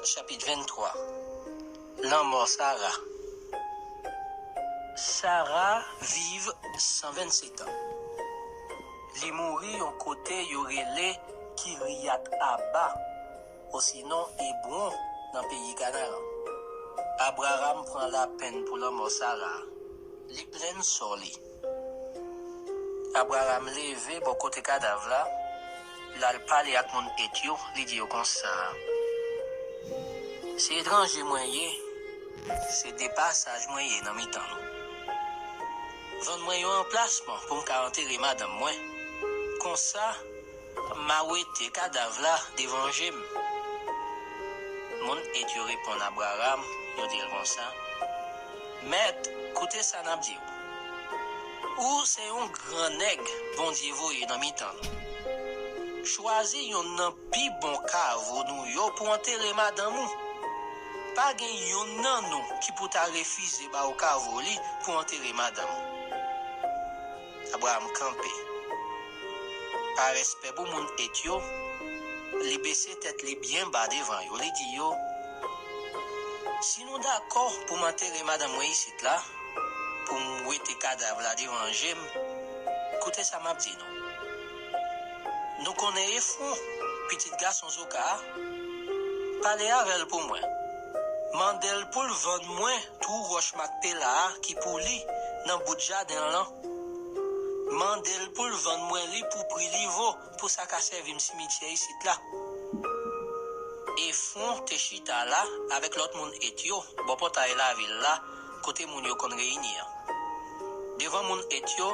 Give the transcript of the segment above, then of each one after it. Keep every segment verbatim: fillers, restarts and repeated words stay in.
Jenèz, chapit venntwa. Lanmò Sara. Sara viv san vennsetan. Li mouri yon kote yo rele Kiriyat Aba, osinon Ebwon, nan peyi Kanaran. Abraram pran lapenn pou lanmò Sara. Li plenn sò li. Abraram leve bò kote kadav la, l al pale ak moun Et yo, li di yo konsa: Se etranje mwen ye, se depasaj mwen ye nan mitan nou. Vann mwen yon anplasman pou m ka antere madanm mwen. Konsa, m a wete kadav la devan je m. Moun Et yo reponn Abraram, yo di l konsa: Mèt, koute sa n ap di w. Ou se yon gran nèg Bondye voye nan mitan nou. Chwazi yonn nan pi bon kavo nou yo pou antere madanm ou. Pa gen yonn nan nou ki pou ta refize ba w kavo li pou antere madanm ou. Abraram kanpe. Pa rèspè pou moun Et yo, li bese tèt li byen ba devan yo. Li di yo: Si nou dakò pou m antere madanm mwen isit la, pou m wete kadav la devan je m, koute sa m ap di nou. Nou konnen Efwon, pitit gason Zoka a? Pale avè l pou mwen. Mande l pou l vann mwen twou wòch Makpela a ki pou li nan bout jaden l lan. Mande l pou l vann mwen li pou pri li vo, pou sa ka sèvi m simityè isit la. Efwon te chita la avèk lòt moun Et yo bò pòtay lavil la, kote moun yo konn reyini an. Devan moun Et yo,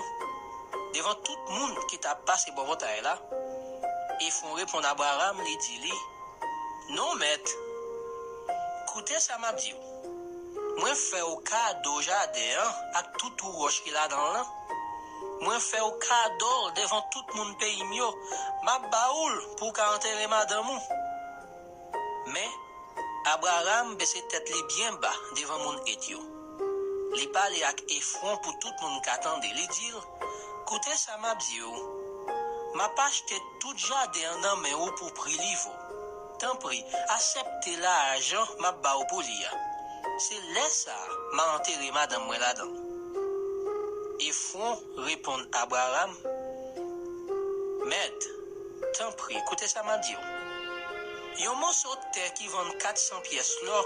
devan tout moun ki t ap pase bò pòtay la, Efwon reponn Abraram, li di li: Non, mèt, koute sa m ap di w. Mwen fè w kado jaden an ak tout twou wòch ki ladan l lan. Mwen fè w kado l devan tout moun peyi m yo. M ap ba ou l pou w ka antere madanm ou. Men, Abraram bese tèt li byen ba devan moun Et yo. Li pale ak Efwon pou tout moun ka tande. Li di l: Koute sa m ap di w. M ap achte tout jaden an nan men ou pou pri li vo. Tanpri, aksepte lajan m ap ba w pou li a. Se lè sa a m a antere madanm mwen ladan l. Efwon reponn Abraram: Mèt, tanpri, koute sa m ap di w. Yon moso tè ki vann kat san pyès lò,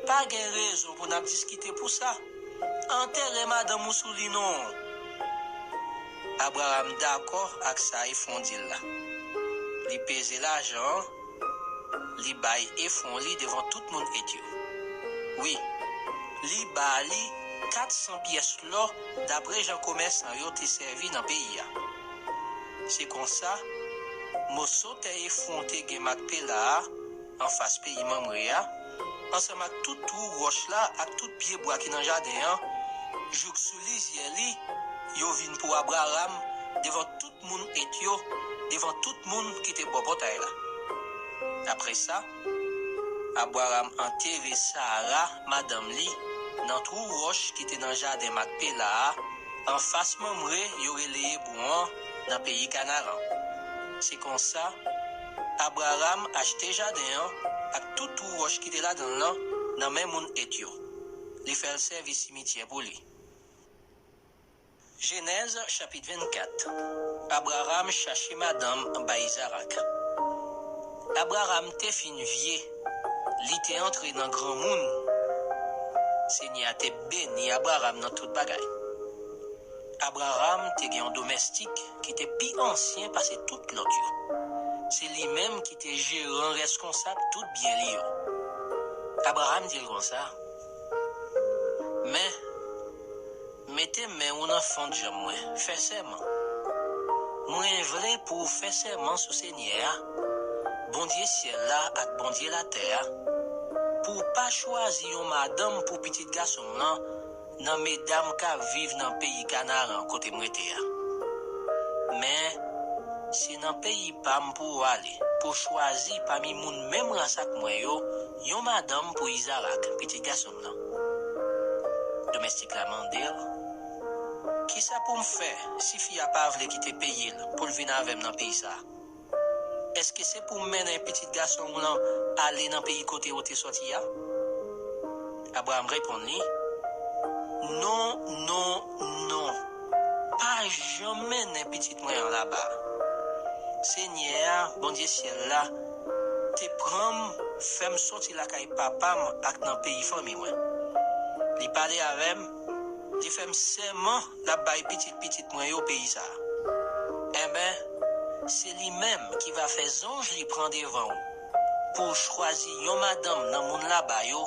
pa gen rezon pou n ap diskite pou sa. Antere madanm ou sou li non. Abraram dakò ak sa Efwon di l la. Li peze lajan an, li bay Efwon li devan tout moun Et yo. Wi, li ba li kat san pyès lò, dapre jan komèsan yo te sèvi nan peyi a. Se konsa, moso tè Efwon te gen Makpela a, anfas peyi Mamre a, ansanm ak tout twou wòch la ak tout pye bwa ki nan jaden an, jouk sou lizyè li, yo vin pou Abraram devan tout moun Et yo, devan tout moun ki te bò pòtay la. Apre sa, Abraram antere Sara, madanm li, nan twou wòch ki te nan jaden Makpela a, anfas Mamre yo rele Ebwon an, nan peyi Kanaran. Se konsa, Abraram achte jaden an ak tout twou wòch ki te ladan l lan nan men moun Et yo. Li fè l sèvi simityè pou li. Jenèz, chapit vennkat. Abraram chache madanm bay Izarak. Abraram te fin vye, li te antre nan granmoun. Senyè a te beni Abraram nan tout bagay. Abraram te gen yon domèstik ki te pi ansyen pase tout lòt yo. Se li menm ki te jeran rèskonsab tout byen li yo. Abraram di l konsa: Men, mete men ou nan fwon janm mwen, fè sèman. Mwen vle pou w fè sèman sou Senyè a, Bondye syèl la ak Bondye latè a, pou w pa chwazi yon madanm pou pitit gason m lan nan medam k ap viv nan peyi Kanaran kote m rete a. Men, se nan peyi pa m pou w ale, pou w chwazi pami moun menm ras ak mwen yo, yon madanm pou Izarak, pitit gason m nan. Domèstik la mande l: Kisa pou m fè si fi a pa vle kite peyi l pou l vin avè m nan peyi sa a? Èske se pou w mennen pitit gason w lan ale nan peyi kote w te sòti a? Abraram reponn li, Non, non, non. Pa janm mennen pitit mwen an laba. Senyè a, Bondye syèl la, te pran m, fè m sòti lakay papa m ak nan peyi fanmi mwen. Li pale avè m, li fè m sèman l ap bay pitit pitit mwen yo peyi sa a. Enben, se li menm ki va fè zanj li pran devan w pou w chwazi yon madanm nan moun laba yo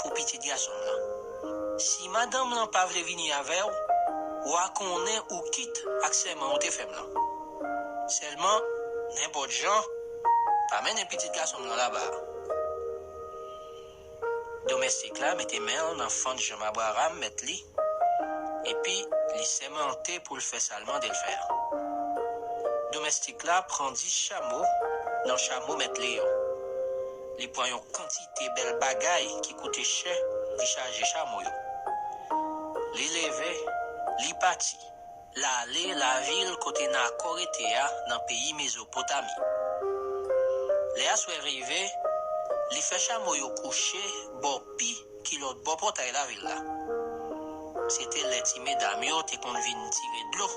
pou pitit gason m lan. Si madanm lan pa vle vini avè w, w a konnen ou kit ak sèman ou te fè m lan. Sèlman, nenpòt jan, pa mennen pitit gason m lan laba a. Domèstik la mete men l nan fant janm Abraram, mèt li, epi li sèmante pou l fè sa l mande l fè a. Domèstik la pran dis chamo nan chamo mèt li yo. Li pran yon kantite bèl bagay ki koute chè, li chaje chamo yo. Li leve, li pati, l ale lavil kote Nakò rete a nan peyi Mezopotami. Lè aswè rive, li fè chamo yo kouche bò pi ki lòt bò pòtay lavil la. Se te lè ti medam yo te konn vin tire dlo.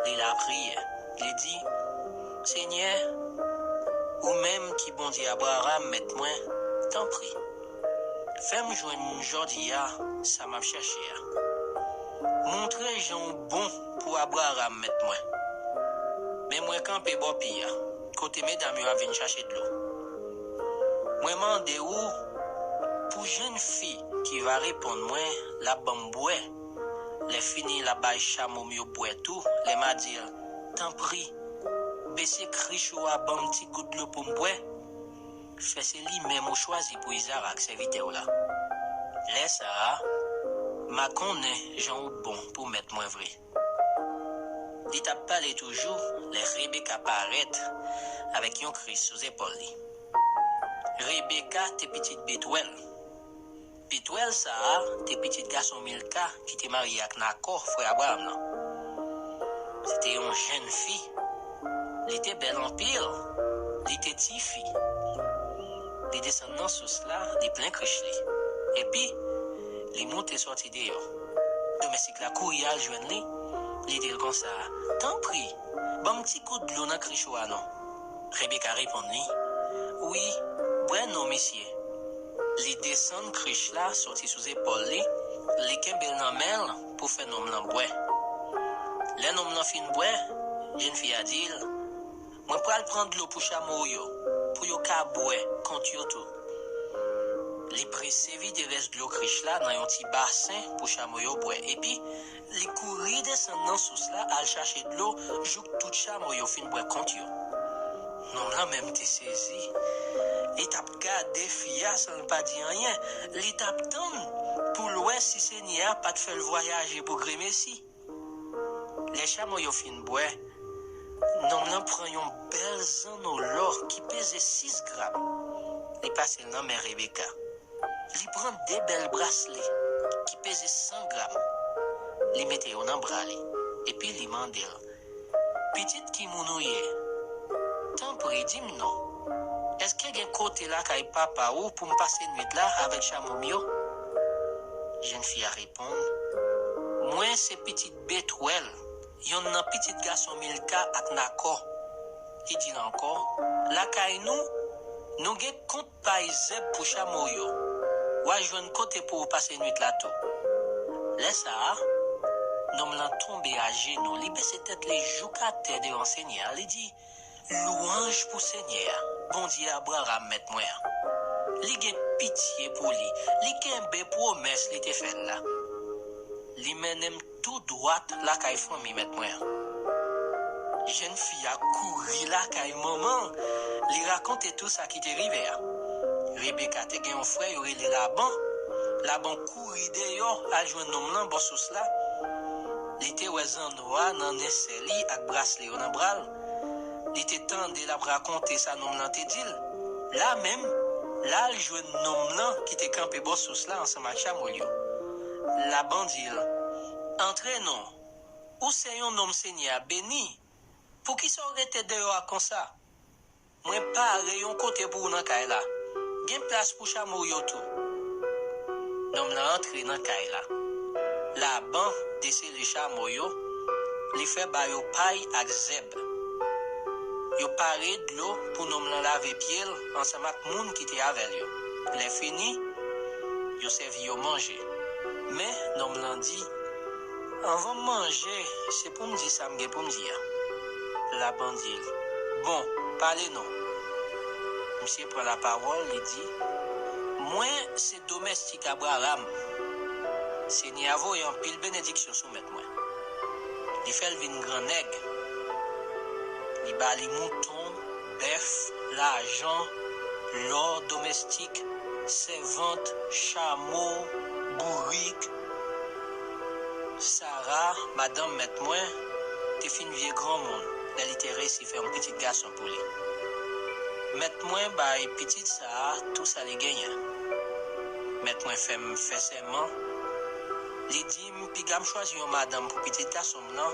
Li lapriyè, li di, Senyè, ou menm ki Bondye Abraram, mèt mwen, tanpri, fè m jwenn jodi a sa m ap chèche a. Montre jan w bon pou Abraram, mèt mwen. Men mwen kanpe bò pi a, kote medam yo ap vin chache dlo. Mwen mande ou pou jèn fi ki va reponn mwen, l ap ban m bwè. Lè fini, l ap bay chamo m yo bwè tou, lè m a di l, Tanpri, bese krich ou a ban m ti gout dlo pou m bwè. Fè se li menm ou chwazi pou Izarak, sèvitè w la. Lè sa a, m a konnen jan ou bon pou mèt mwen vre. Li t ap pale toujou lè Rebeka parèt avèk yon krich sou zepòl li. Rebeka te pitit Betwèl. Betwèl sa a te pitit gason Milka ki te marye ak Nakò, frè Abraram nan. Se te yon jèn fi. Li te bèl anpil. Li te tifi. Li desann nan sous la, li plen krich li. Epi, li moute sòti deyò. Domèstik la kouri al jwenn li. Li di l konsa, Tanpri, ban m ti gout dlo nan krich ou a non. Rebeka reponn li, Wi, bwè non, mesye. Li desann krich la soti sou zepòl li, li kenbe l nan men l pou fè nonm lan bwè. Lè nonm lan fin bwè, jèn fi a di l, Mwen pral pran dlo pou chamo w yo, pou yo ka bwè kont yo tou. Li prese vide rès dlo krich la nan yon ti basen pou chamo yo bwè, epi li kouri desann nan sous la al chache dlo jouk tout chamo yo fin bwè kont yo. Nonm lan menm te sezi. Li t ap gade fi a san l pa di anyen. Li t ap tann pou l wè si Senyè a pa t fè l vwayaje pou gremesi. Lè chamo yo fin bwè, nonm lan pran yon bèl zanno lò ki peze sis gram. Li pase l nan men Rebeka. Li pran de bèl brasle ki peze san gram. Li mete yo nan bra li, epi li mande l, Pitit ki moun ou ye? Tanpri, di m non. Èske gen kote lakay papa ou pou m pase nwit la avèk chamo m yo? Jèn fi a reponn, Mwen se pitit Betwèl, yonn nan pitit gason Milka ak Nakò. Li di l ankò, Lakay nou, nou gen kont pay zèb pou chamo w yo. W a jwenn kote pou w pase nwit la tou. Lè sa a, nonm lan tonbe ajenou, li bese tèt li jouk atè devan Senyè a, li di, Lwanj pou Senyè a, Bondye Abraram, mèt mwen an. Li gen pitye pou li, li kenbe pwomès li te fè l la. Li mennen m tou dwat lakay fanmi mèt mwen an. Jèn fi a kouri lakay manman l, li rakonte tou sa ki te rive a. Rebeka te gen yon frè yo rele Laban. Laban kouri deyò al jwenn nonm lan bò sous la. Li te wè zanno a nan nen sè li ak brasle yo nan bra l. Li te tande l ap rakonte sa nonm lan te di l. La menm, l al jwenn nonm lan ki te kanpe bò sous la ansanm ak chamo l yo. Laban di l, Antre non, ou se yon nonm Senyè a beni. Poukisa w rete deyò a konsa? Mwen pare yon kote pou ou nan kay la. Gen plas pou chamo w yo tou. Nonm lan antre nan kay la. Laban desele chamo yo, li fè ba yo pay ak zèb. Yo pare dlo pou nonm lan lave pye l ansanm ak moun ki te avè l yo. Lè fini, yo sèvi yo manje. Men, nonm lan di, "Anvan m manje, se pou m di sa m gen pou m di a." Laban di l, "Bon, pale non." Misye pran lapawòl, li di, "Mwen se domèstik Abraram. Senyè a voye anpil benediksyon sou mèt mwen. Li fè l vin gran nèg. Li ba li mouton, bèf, lajan, lò domèstik, sèvant, chamo, bourik." Sara, madanm mèt mwen, te fin vye granmoun lè li te resi fè yon pitit gason pou li. Mèt mwen bay pitit sa a tou sa li genyen. Mèt mwen fè m fè sèman. Li di m piga m chwazi yon madanm pou pitit gason m nan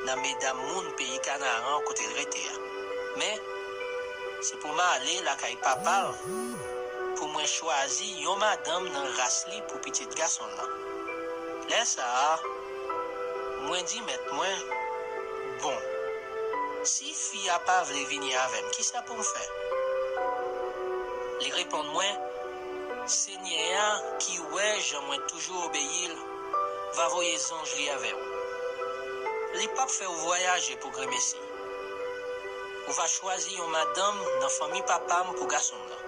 nan medam moun peyi Kanaran kote l rete a. Men, se pou m ale lakay papa l pou mwen chwazi yon madanm nan ras li pou pitit gason l lan. Lè sa a, mwen di mèt mwen, "Bon, si fi a pa vle vini avè m, kisa pou m fè?" Li reponn mwen, "Senyè a ki wè jan mwen toujou obeyi l, va voye zanj li avè w. Li p ap fè w vwayaje pou gremesi. Ou va chwazi yon madanm nan fanmi papa m pou gason m nan.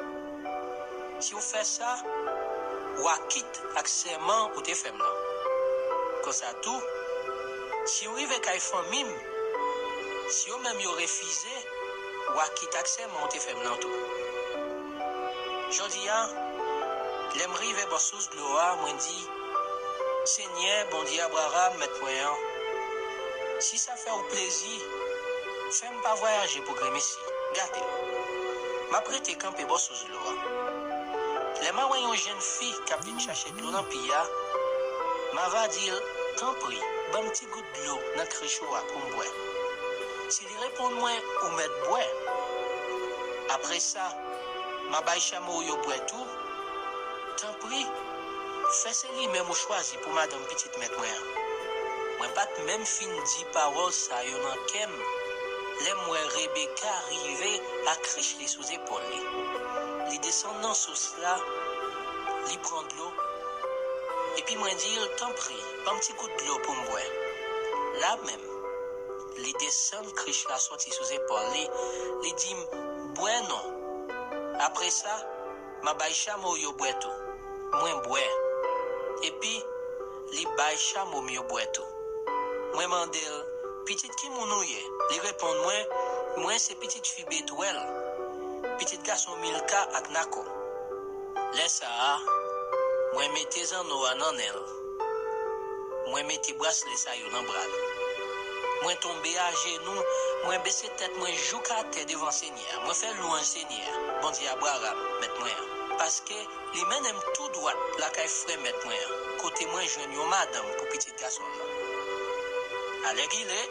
Si w fè sa, w a kit ak sèman ou te fè m lan. Konsa tou, si w rive kay fanmi m, si yo menm yo refize, w a kit ak sèman ou te fè m lan tou." Jodi a, lè m rive bò sous dlo a, mwen di, "Senyè, Bondye Abraram, mèt mwen an, si sa fè w plezi, fè m pa vwayaje pou gremesi. Gade, m ap rete kanpe bò sous dlo a. Lè m a wè yon jèn fi k ap vin chache dlo nan pi a, m a va di l, 'Tanpri, ban m ti gout dlo nan krich ou a pou m bwè.' Si li reponn mwen, 'Ou mèt bwè,' apre sa, m a bay chamo w yo bwè tou, tanpri, fè se li menm ou chwazi pou madanm pitit mèt mwen an." Mwen pa t menm fin di pawòl sa yo nan kè m, lè m wè Rebeka rive ak krich li sou zepòl li. Li desann nan sous la, li pran dlo, epi mwen di l, "Tanpri, ban m ti gout dlo pou m bwè." La menm, li desann krich la soti sou zepòl li, li di m, "Bwè non." Apre sa, m a bay chamo w yo bwè tou. Mwen bwè. Epi, li bay chamo m yo bwè tou. Mwen mande l, "Pitit ki moun ou ye?" Li reponn mwen, "Mwen se pitit fi Betwèl, pitit gason Milka ak Nakò." Lè sa a, mwen mete zanno a nan nen l. Mwen mete braslè sa yo nan bra l. Mwen tonbe ajenou, mwen bese tèt mwen jouk atè devan Senyè a. Mwen fè lwanj Senyè a, Bondye Abraram, mèt mwen an, paske li mennen m tou dwat lakay frè mèt mwen an, kote mwen jwenn yon madanm pou pitit gason l lan. Alèkile,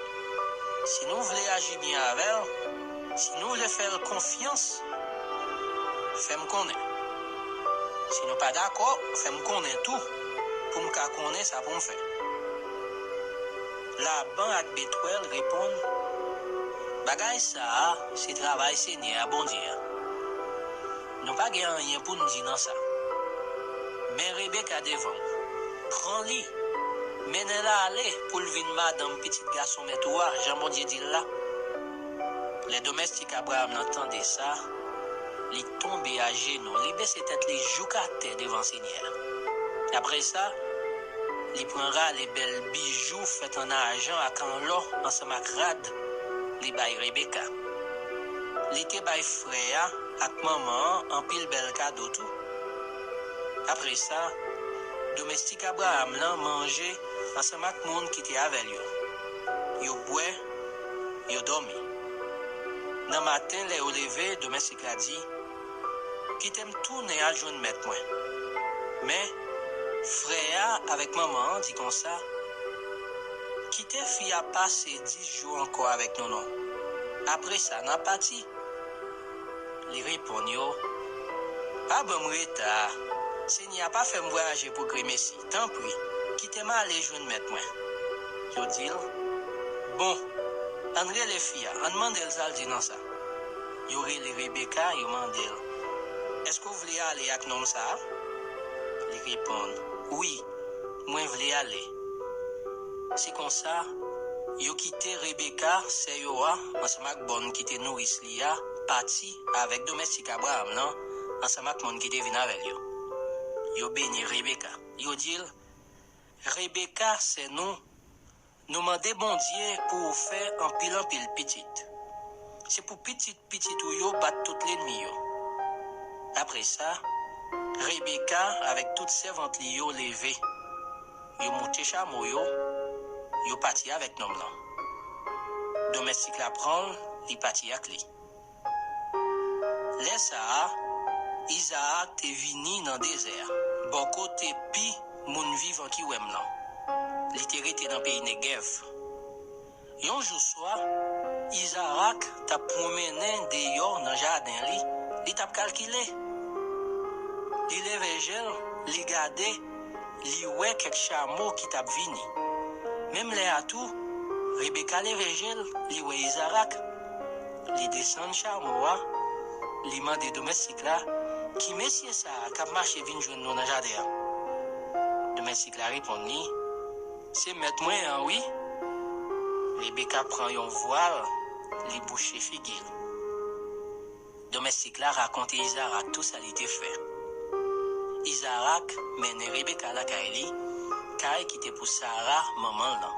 si nou vle aji byen avè l, si nou vle fè l konfyans, fè m konnen. Si nou pa dakò, fè m konnen tou, pou m ka konnen sa pou m fè. Laban ak Betwèl reponn, "Bagay sa a se travay Senyè a Bondye a. Nou pa gen anyen pou n di nan sa. Men Rebeka devan w. Pran li, mennen l ale pou l vin madanm pitit gason mèt ou a, jan Bondye di l la." Lè domèstik Abraram nan tande sa, li tonbe ajenou, li bese tèt li jouk atè devan Senyè a. Apre sa, li pran rale bèl bijou fèt an ajan ak an lò ansanm ak rad, li bay Rebeka. Li te bay frè a ak manman an anpil bèl kado tou. Apre sa, domèstik Abraram lan manje ansanm ak moun ki te avè l yo. Yo bwè, yo dòmi. Nan maten, lè yo leve, domèstik la di, "Kite m tounen al jwenn mèt mwen." Men, frè a avèk manman an di konsa, "Kite fi a pase dis jou ankò avèk nou non. Apre sa, n a pati." Li reponn yo, pa ban m reta a. Senyè a pa fè m vwayaje pou gremesi. Tanpri, kite m ale jwenn mèt mwen. Yo di l, bon, ann rele fi a, ann mande l sa l di nan sa. Yo rele Rebeka, yo mande l, èske w vle ale ak nonm sa a? Li reponn, wi, mwen vle ale. Se konsa, yo kite Rebeka, sè yo a, ansanm ak bòn ki te nouris li a, pati avèk domèstik Abraram nan, ansanm ak moun ki te vin avè l yo. Yo beni Rebeka. Yo di l, Rebeka, sè nou, nou mande Bondye pou w fè anpil anpil pitit. Se pou pitit pitit ou yo bat tout lènmi yo. Apre sa, Rebeka avèk tout sèvant li yo leve. Yo moute chamo yo, yo pati avèk nonm lan. Domèstik la pran l, li pati ak li. Lè sa a, Izarak te vini nan dezè a, bò kote pi moun vivan ki wè m lan. Li te rete nan peyi Negèv. Yon jou swa, Izarak t ap pwonmennen deyò nan jaden li, li t ap kalkile. Li leve je l, li gade, li wè kèk chamo ki t ap vini. Menm lè a tou, Rebeka leve je l, li wè Izarak. Li desann chamo a, li mande domèstik la, ki mesye sa a k ap mache vin jwenn nou nan jaden an? Domèstik la reponn li, se mèt mwen an, wi. Rebeka pran yon vwal, li bouche figi l. Domèstik la rakonte Izarak tou sa li te fè. Izarak mennen Rebeka lakay li, kay ki te pou Sara, manman l lan.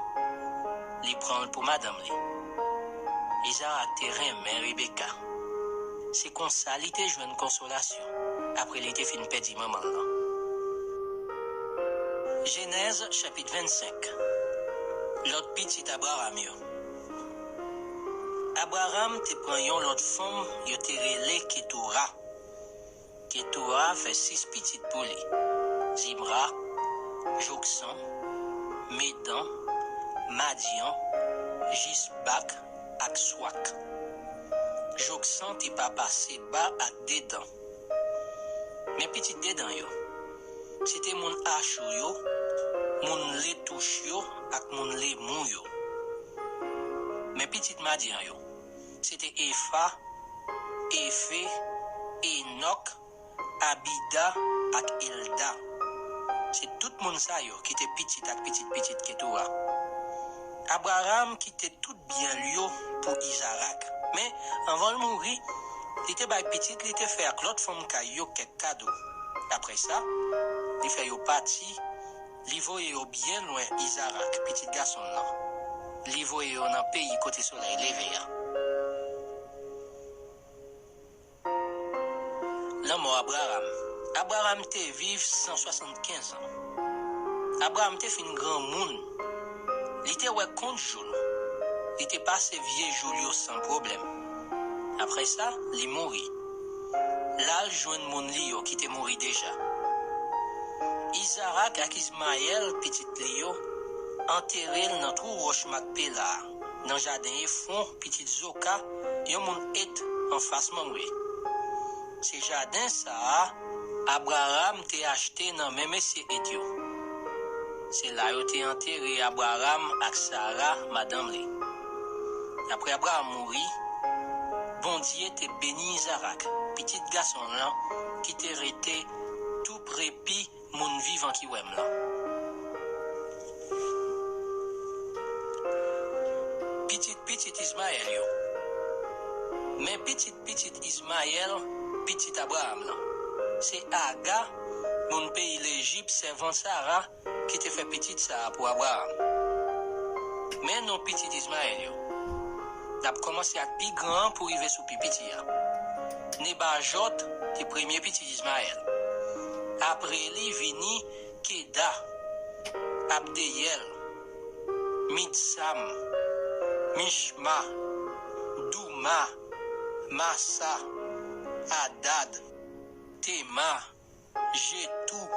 Li pran l pou madanm li. Izarak te renmen Rebeka. Se konsa li te jwenn konsolasyon apre li te fin pèdi manman l lan. Jenèz chapit vennsenk. Lòt pitit Abraram yo. Abraram te pran yon lòt fanm yo te rele Ketura. Ketura fè sis pitit pou li, Zimra, Joksan, Medan, Madyan, Jisbak ak Swak. Joksan te papa Seba ak Dedan. Men pitit Dedan yo, se te moun Achou yo, moun Letouch yo ak moun Lemou yo. Men pitit Madyan yo, se te Efa, Efe, Enòk, Abida ak Elda. Se tout moun sa yo ki te pitit ak pitit pitit Ketura. Abraram kite tout byen l yo pou Izarak. Men, anvan l mouri, li te bay pitit li te fè ak lòt fanm kay yo kèk kado. Apre sa, li fè yo pati, li voye yo byen lwen Izarak, pitit gason l lan. Li voye yo nan peyi kote solèy leve a. Lanmò Abraram. Abraram te viv san swasannkenz an. Abraram te fin granmoun. Li te wè kont jou l. Li te pase vye jou l yo san pwoblèm. Apre sa, li mouri. L al jwenn moun li yo ki te mouri deja. Izarak ak Izmayèl, pitit li yo, antere l nan twou wòch Makpela a, nan jaden Efwon, pitit Zoka, yon moun Et, anfas Mamre. Se jaden sa a Abraram te achte nan men mesye Et yo. Se la yo te antere Abraram ak Sara, madanm li. Apre Abraram mouri, Bondye te beni Izarak, pitit gason l lan, ki te rete tou pre pi moun vivan ki wè m lan. Pitit pitit Izmayèl yo. Men pitit pitit Izmayèl, pitit Abraram lan. Se Aga, moun peyi Lejip, sèvant Sara, ki te fè pitit sa a pou Abraram. Men non pitit Izmayèl yo. N ap kòmanse ak pi gran an pou rive sou pi piti a. Nebajòt te premye pitit Izmayèl. Apre li vini Keda, Abdeyèl, Mibsam, Michma, Douma, Masa, Adad, Tema, Jetou,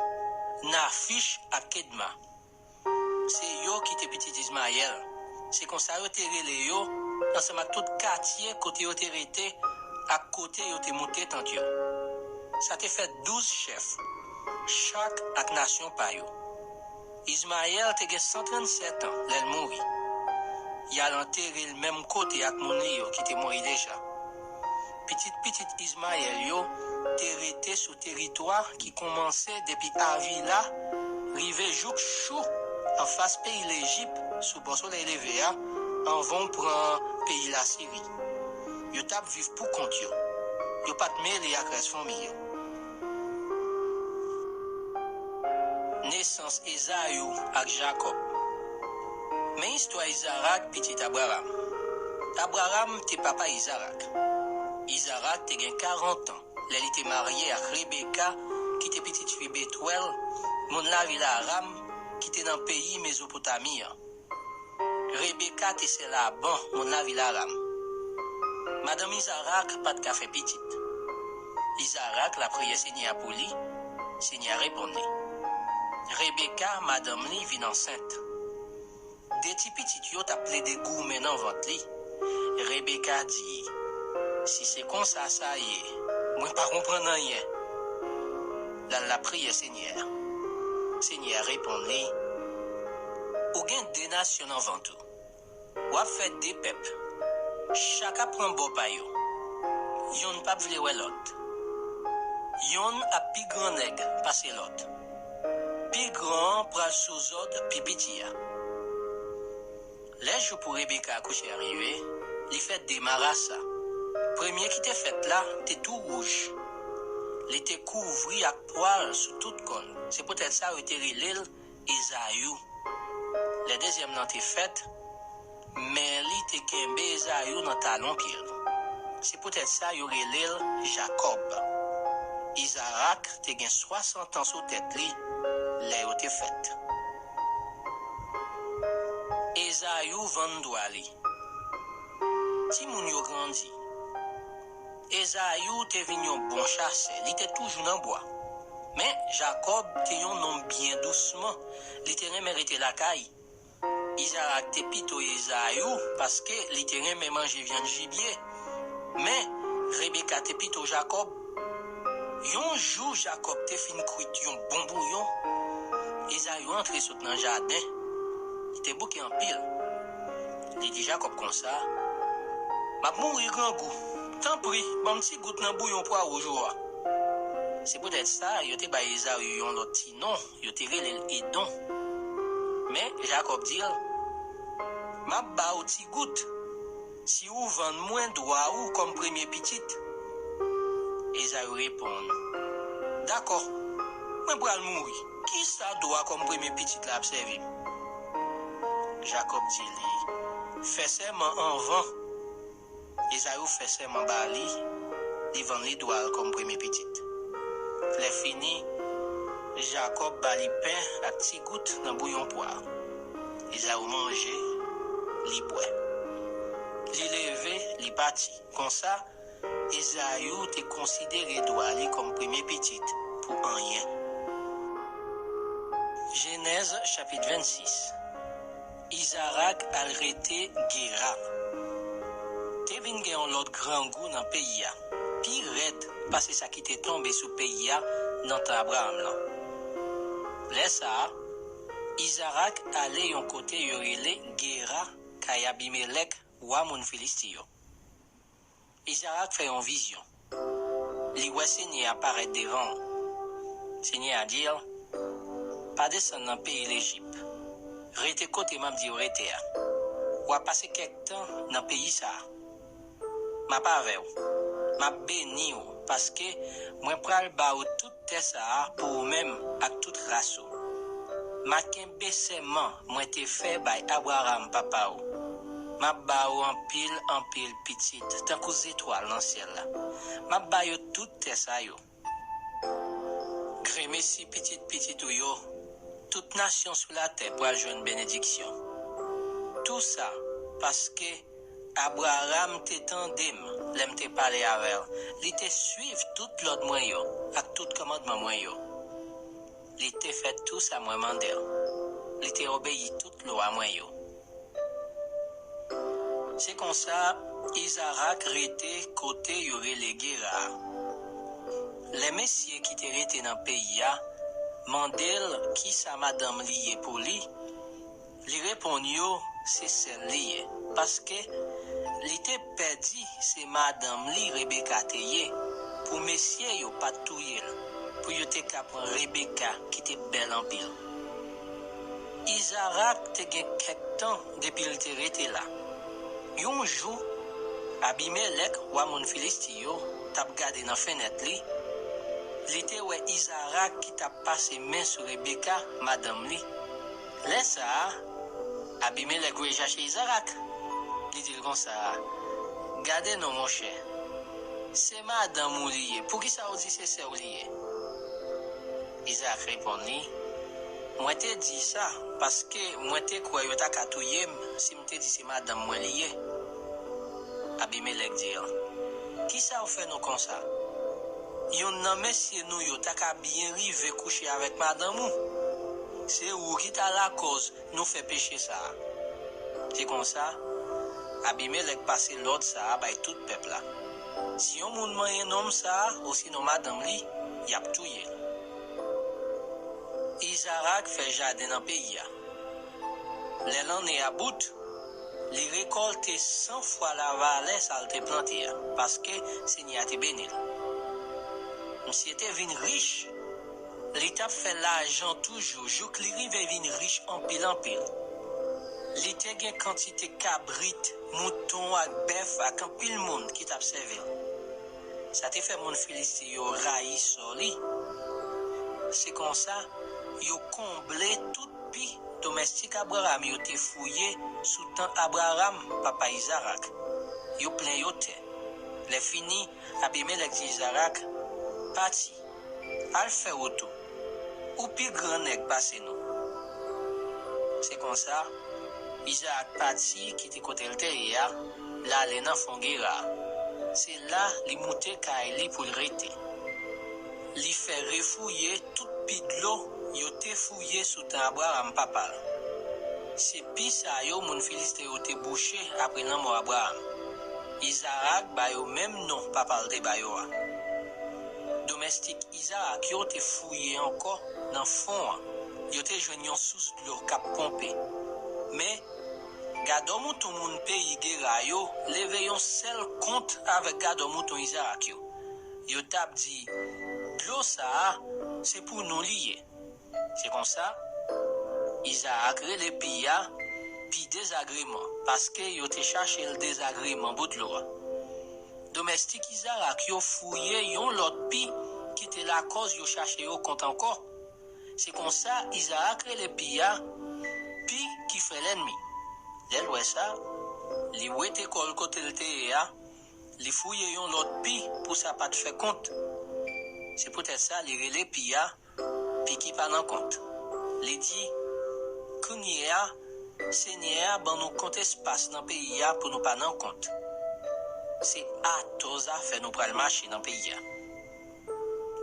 Nafich ak Kedma. Se yo ki te pitit Izmayèl. Se konsa yo te rele yo, ansanm ak tout katye kote yo te rete, ak kote yo te moute tant yo. Sa te fè douz chèf, chak ak nasyon pa yo. Izmayèl te gen san trannsèt an lè l mouri. Y al antere l menm kote ak moun li yo ki te mouri deja. Pitit pitit Izmayèl yo te rete sou teritwa ki kòmanse depi Avila rive jouk Chou, anfas peyi Lejip, sou bò solèy leve a, anvan w pran peyi Lasiri. Yo t ap viv pou kont yo. Yo pa t mele ak rès fanmi yo. Nesans Ezayou ak Jakòb. Men istwa Izarak, pitit Abraram. Abraram te papa Izarak. Izarak te gen karant an lè li te marye ak Rebeka, ki te pitit fi Betwèl, moun lavil Aram, ki te nan peyi Mezopotami an. Rebeka te sè Laban, moun lavil Aram. Madanm Izarak pa t ka fè pitit. Izarak lapriyè Senyè a pou li, Senyè a reponn li. Rebeka, madanm li, vin ansent. De ti pitit yo t ap plede goumen nan vant li. Rebeka di, "Si se konsa sa ye, mwen pa konprann anyen." L al lapriyè Senyè a. Senyè a reponn li, "Ou gen de nasyon nan vant ou. W ap fè de pèp. Chak ap pran bò pa yo. Yonn p ap vle wè lòt. Yonn ap pi gran nèg pase lòt. Pi gran an pral sou zòd pi piti a." Lè jou pou Rebeka akouche a rive, li fè de marasa. Premye ki te fèt la te tou wouj. Li te kouvri ak pwal sou tout kò l. Se poutèt sa yo te rele l Ezayou. Lè dezyèm nan te fèt, men li te kenbe Ezayou nan talon pye l. Se poutèt sa yo rele l Jakòb. Izarak te gen swasant an sou tèt li lè yo te fèt. Ezayou vann dwa li. Timoun yo grandi. Ezayou te vin yon bon chasè, li te toujou nan bwa. Men, Jakòb te yon nonm byen dousman, li te renmen rete lakay. Izarak te pito Ezayou paske li te renmen manje vyann jibye. Men, Rebeka te pito Jakòb. Yon jou, Jakòb te fin kwit yon bon bouyon. Ezayou antre sot nan jaden. Li te bouke anpil. Li di Jakòb konsa, "M ap mouri grangou. Tanpri, ban m ti gout nan bouyon pwa wouj ou a." Se poutèt sa, yo te bay Ezayou yon lòt ti non, yo te rele l Edon. Men, Jakòb di l, "M ap ba w ti gout si ou vann mwen dwa ou kòm premye pitit." Ezayou reponn, "Dakò, mwen pral mouri. Kisa dwa kòm premye pitit la ap sèvi m?" Jakòb di li, "Fè sèman anvan." Ezayou fè sèman ba li, li vann li dwa l kòm premye pitit. Lèfini, Jakòb ba li pen ak ti gout nan bouyon pwa. Ezayou manje, li bwè. Li leve, li pati. Konsa, Ezayou te konsidere dwa li kòm premye pitit pou anyen. Jenèz chapit vennsis. Izarak al rete Gera. Te vin gen yon lòt grangou nan peyi a, pi rèd pase sa ki te tonbe sou peyi a nan tan Abraram nan. Lè sa a, Izarak ale yon kote yo rele Gera, kay Abimelèk, wa moun Filisti yo. Izarak fè yon vizyon. Li wè Senyè a parèt devan l. Senyè a di l, "Pa desann nan peyi Lejip. Rete kote m ap di w rete a. W a pase kèk tan nan peyi sa a. M ap avè w. M ap beni w, paske mwen pral ba w tout tè sa a pou ou menm ak tout ras ou. M a kenbe sèman mwen te fè bay Abraram, papa w. M ap ba w anpil, anpil pitit, tankou zetwal nan syèl la. M ap ba yo tout tè sa yo. Gremesi pitit pitit ou yo, tout nasyon sou latè pral jwenn benediksyon. Tou sa, paske Abraram te tande m lè m te pale avè l. Li te suiv tout lòd mwen yo ak tout kòmandman mwen yo. Li te fè tou sa mwen mande l. Li te obeyi tout lwa mwen yo." Se konsa, Izarak rete kote yo rele Gera a. Lè mesye ki te rete nan peyi a mande l kisa madanm li ye pou li, li reponn yo se sè l li ye, paske li te pè di se madanm li Rebeka te ye, pou mesye yo pa t touye l, pou yo te ka pran Rebeka ki te bèl anpil. Izarak te gen kèk tan depi l te rete la. Yon jou, Abimelèk, wa moun Filisti yo, t ap gade nan fenèt li. Li te wè Izarak ki t ap pase men sou Rebeka, madanm li. Lè sa a, Abimelèk voye chache Izarak. Li di l konsa, gade non, monchè. Se madanm ou li ye. Poukisa w di se sè w li ye? Izarak reponn li, mwen te di sa paske mwen te kwè yo ta ka touye m si m te di se madanm mwen li ye. Abimelèk di l, kisa w fè nou konsa? Youn nan mesye nou yo ta ka byen rive kouche avèk madanm ou. Se ou ki ta lakòz nou fè peche sa a. Se konsa, Abimelèk pase lòd sa a bay tout pèp la. Si yon moun manyen nonm sa a, osinon madanm li, y ap touye l. Izarak fè jaden nan peyi a. Lè lanne a bout, li rekòlte san fwa lavalè sa l te plante a, paske Senyè a te beni l. Misye te vin rich. Li t ap fè lajan toujou jouk li rive vin rich anpil anpil. Li te gen kantite kabrit, mouton ak bèf ak anpil moun ki t ap sèvi l. Sa te fè moun Filisti yo rayi sò li. Se konsa, yo konble tout pi domèstik Abraram yo te fouye sou tan Abraram, papa Izarak. Yo plen yo tè. Lè fini, Abimelèk di Izarak, pati, al fè wout ou. Ou pi gran nèg pase nou. Se konsa, Izarak pati kite kote l te ye a, l ale nan fon Gera. Se la li moute kay li pou l rete. Li fè refouye tout pi dlo yo te fouye sou tan Abraram, papa l. Se pi sa yo moun Filiste yo te bouche apre lanmò Abraram. Izarak ba yo menm non papa l te ba yo a. Domèstik Izarak yo te fouye ankò nan fon an. Yo te jwenn yon sous dlo k ap ponpe. Men, gadò mouton moun peyi Gera yo leve yon sèl kont avèk gadò mouton Izarak yo. Yo t ap di, dlo sa a, se pou nou li ye. Se konsa, Izarak rele pi a pi dezagreman, paske yo te chache l dezagreman bò dlo a. Domèstik Izarak yo fouye yon lòt pi ki te lakòz yo chache yo kont ankò. Se konsa, Izarak rele pi a pi ki frè lènmi. Lè l wè sa, li wete kò l kote l te ye a, li fouye yon lòt pi pou sa pa t fè kont. Se poutèt sa li rele pi a pi ki pa nan kont. Li di, kounye a, Senyè a ban nou kont espas nan peyi a pou nou pa nan kont. Se atò zafè nou pral mache nan peyi a.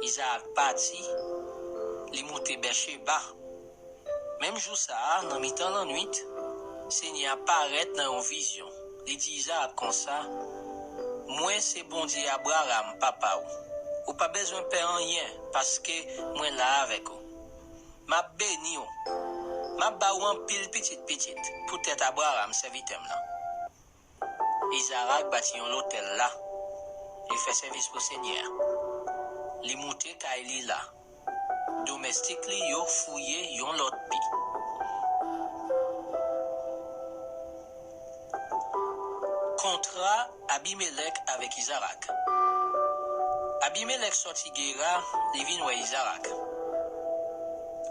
Izarak pati, li moute Bècheba. Menm jou sa a, nan mitan lannwit, Senyè a parèt nan yon vizyon. Li di Izarak konsa, mwen se Bondye Abraram, papa w. Ou pa bezwen pè anyen, paske mwen la avèk ou. M ap beni w. M ap ba w anpil pitit pitit poutèt Abraram, sèvitè m nan. Izarak bati yon lotèl la. Li fè sèvis pou Senyè a. Li moute kay li la. Domèstik li yo fouye yon lòt pi. Kontra Abimelèk avèk Izarak. Abimelèk sòti Gera, li vin wè Izarak.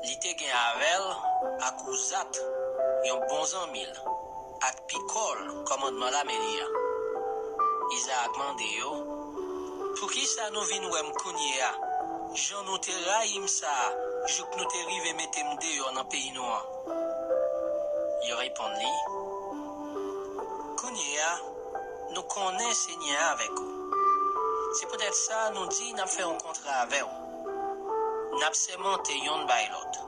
Li te gen avè l Akouzat, yon bon zanmi l, ak Pikòl, kòmandman lame li a. Izarak mande yo, poukisa nou vin wè m kounye a, jan nou te rayi m sa a, jouk nou te rive mete m deyò nan peyi nou an? Yo reponn li, kounye a, nou konnen Senyè a avèk ou. Se poutèt sa nou di n ap fè yon kontra avè w. N ap sèmante yonn bay lòt.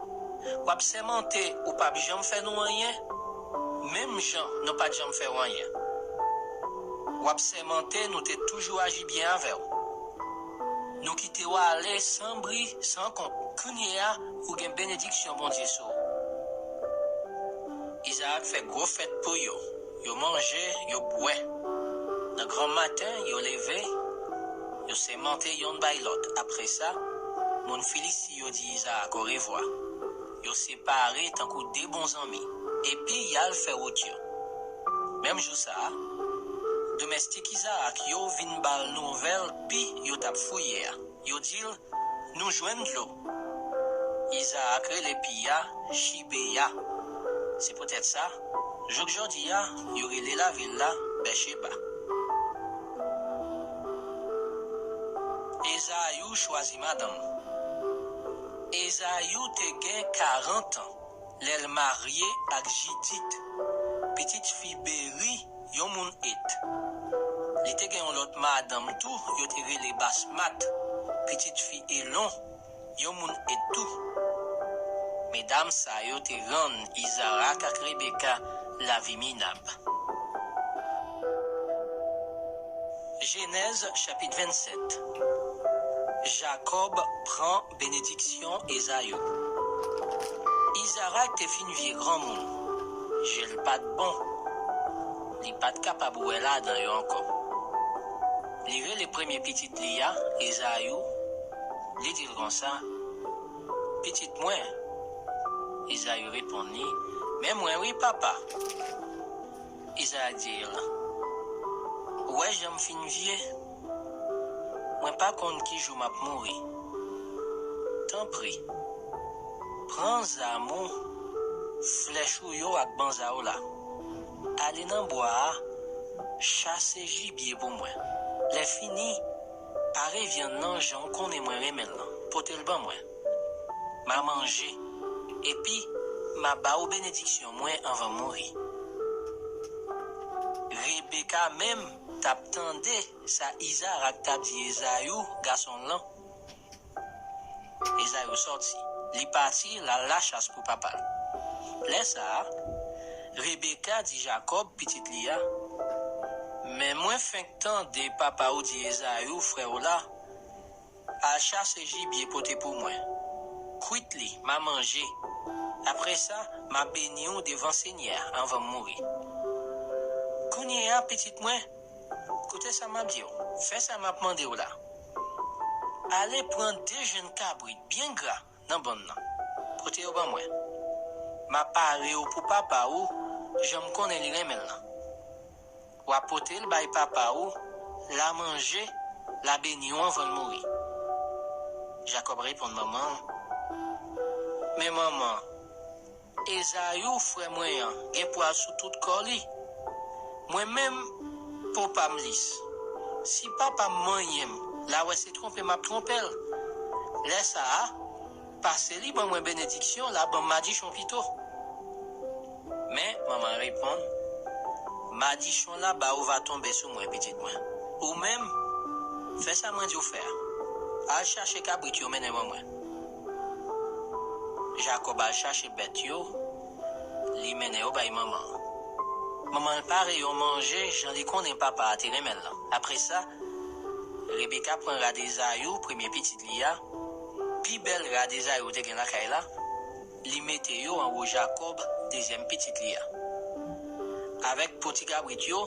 W ap sèmante ou p ap janm fè nou anyen, menm jan nou pa t janm fè w anyen. W ap sèmante nou te toujou aji byen avè w. Nou kite w ale san bri, san kont. Kounye a, ou gen benediksyon Bondye sou w. Izarak fè gwo fèt pou yo. Yo manje, yo bwè. Nan granmaten, yo leve, yo sèmante yonn bay lòt. Apre sa, moun Filisti yo di Izarak orevwa. Yo separe tankou de bon zanmi, epi y al fè wout yo. Menm jou sa a, domèstik Izarak yo vin ba l nouvèl pi yo t ap fouye a. Yo di l, "Nou jwenn dlo." Izarak rele pi a Jibeya. Se poutèt sa, jouk jodi a, yo rele lavil la Bècheba. Ezayou chwazi madanm. Ezayou te gen karant an lè l marye ak Jidit, pitit fi Beri, yon moun Et. Li te gen yon lòt madanm tou, yo te rele Basmat, pitit fi Elon, yon moun Et tou. Medam sa yo te rann Izarak ak Rebeka lavi minab. Jenèz chapit vennsèt. Jakòb pran benediksyon Ezayou. Izarak te fin vye granmoun, je l pa t bon, li pa t kapab wè ladan yo ankò. Li rele premye pitit li a, Ezayou, li di l konsa, "Pitit mwen." Ezayou reponn li, "Men mwen wi, papa." Izarak di l, "Ou wè jan m fin vye? Mwen pa konn ki jou m ap mouri. Tanpri, pran zam ou, flèch ou yo ak banza w la. Ale nan bwa a, chase jibye pou mwen. Lèfini, pare vyann nan jan w konnen mwen renmen l lan, pote l ban mwen. M a manje, epi m a ba ou benediksyon mwen anvan m mouri." Rebeka menm t ap tande sa Izarak t ap di Ezayou, gason l lan. Ezayou sòti, li pati, l al lachas pou papa l. Lè sa a, Rebeka di Jakòb, pitit li a, "Men mwen fenk tande papa w di Ezayou, frè w la, 'Al chase jibye pote pou mwen. Kwit li, m a manje. Apre sa, m a beni w devan Senyè a anvan m mouri.' Kounye a, pitit mwen, koute sa m ap di w, fè sa m ap mande w la. Ale pran de jenn kabrit byen gra nan bann nan, pote yo ban mwen. M a pare yo pou papa ou, jan m konnen li renmen l lan. W a pote l bay papa ou, l a manje, l a beni w anvan l mouri." Jakòb reponn manman l, "Men manman, Ezayou, frè mwen an, gen pwal sou tout kò li. Mwen menm, po pa m lis. Si papa m manyen m, l a wè se twonpe m ap twonpe l. Lè sa a, pase li ban mwen benediksyon, l a ban m madichon pito." Men, manman reponn, "Madichon la ba ou va tonbe sou mwen, pitit mwen. Ou menm, fè sa mwen di w fè a. Al chache kabrit yo mennen ban mwen." Jakòb al chache bèt yo, li mennen yo bay manman an. Manman l pare yo manje jan li konnen papa a te renmen l lan. Apre sa, Rebeka pran rad Ezayou, premye pitit li a, pi bèl rad Ezayou te gen lakay la, li mete yo anwo Jakòb, dezyèm pitit li a. Avèk po ti kabrit yo,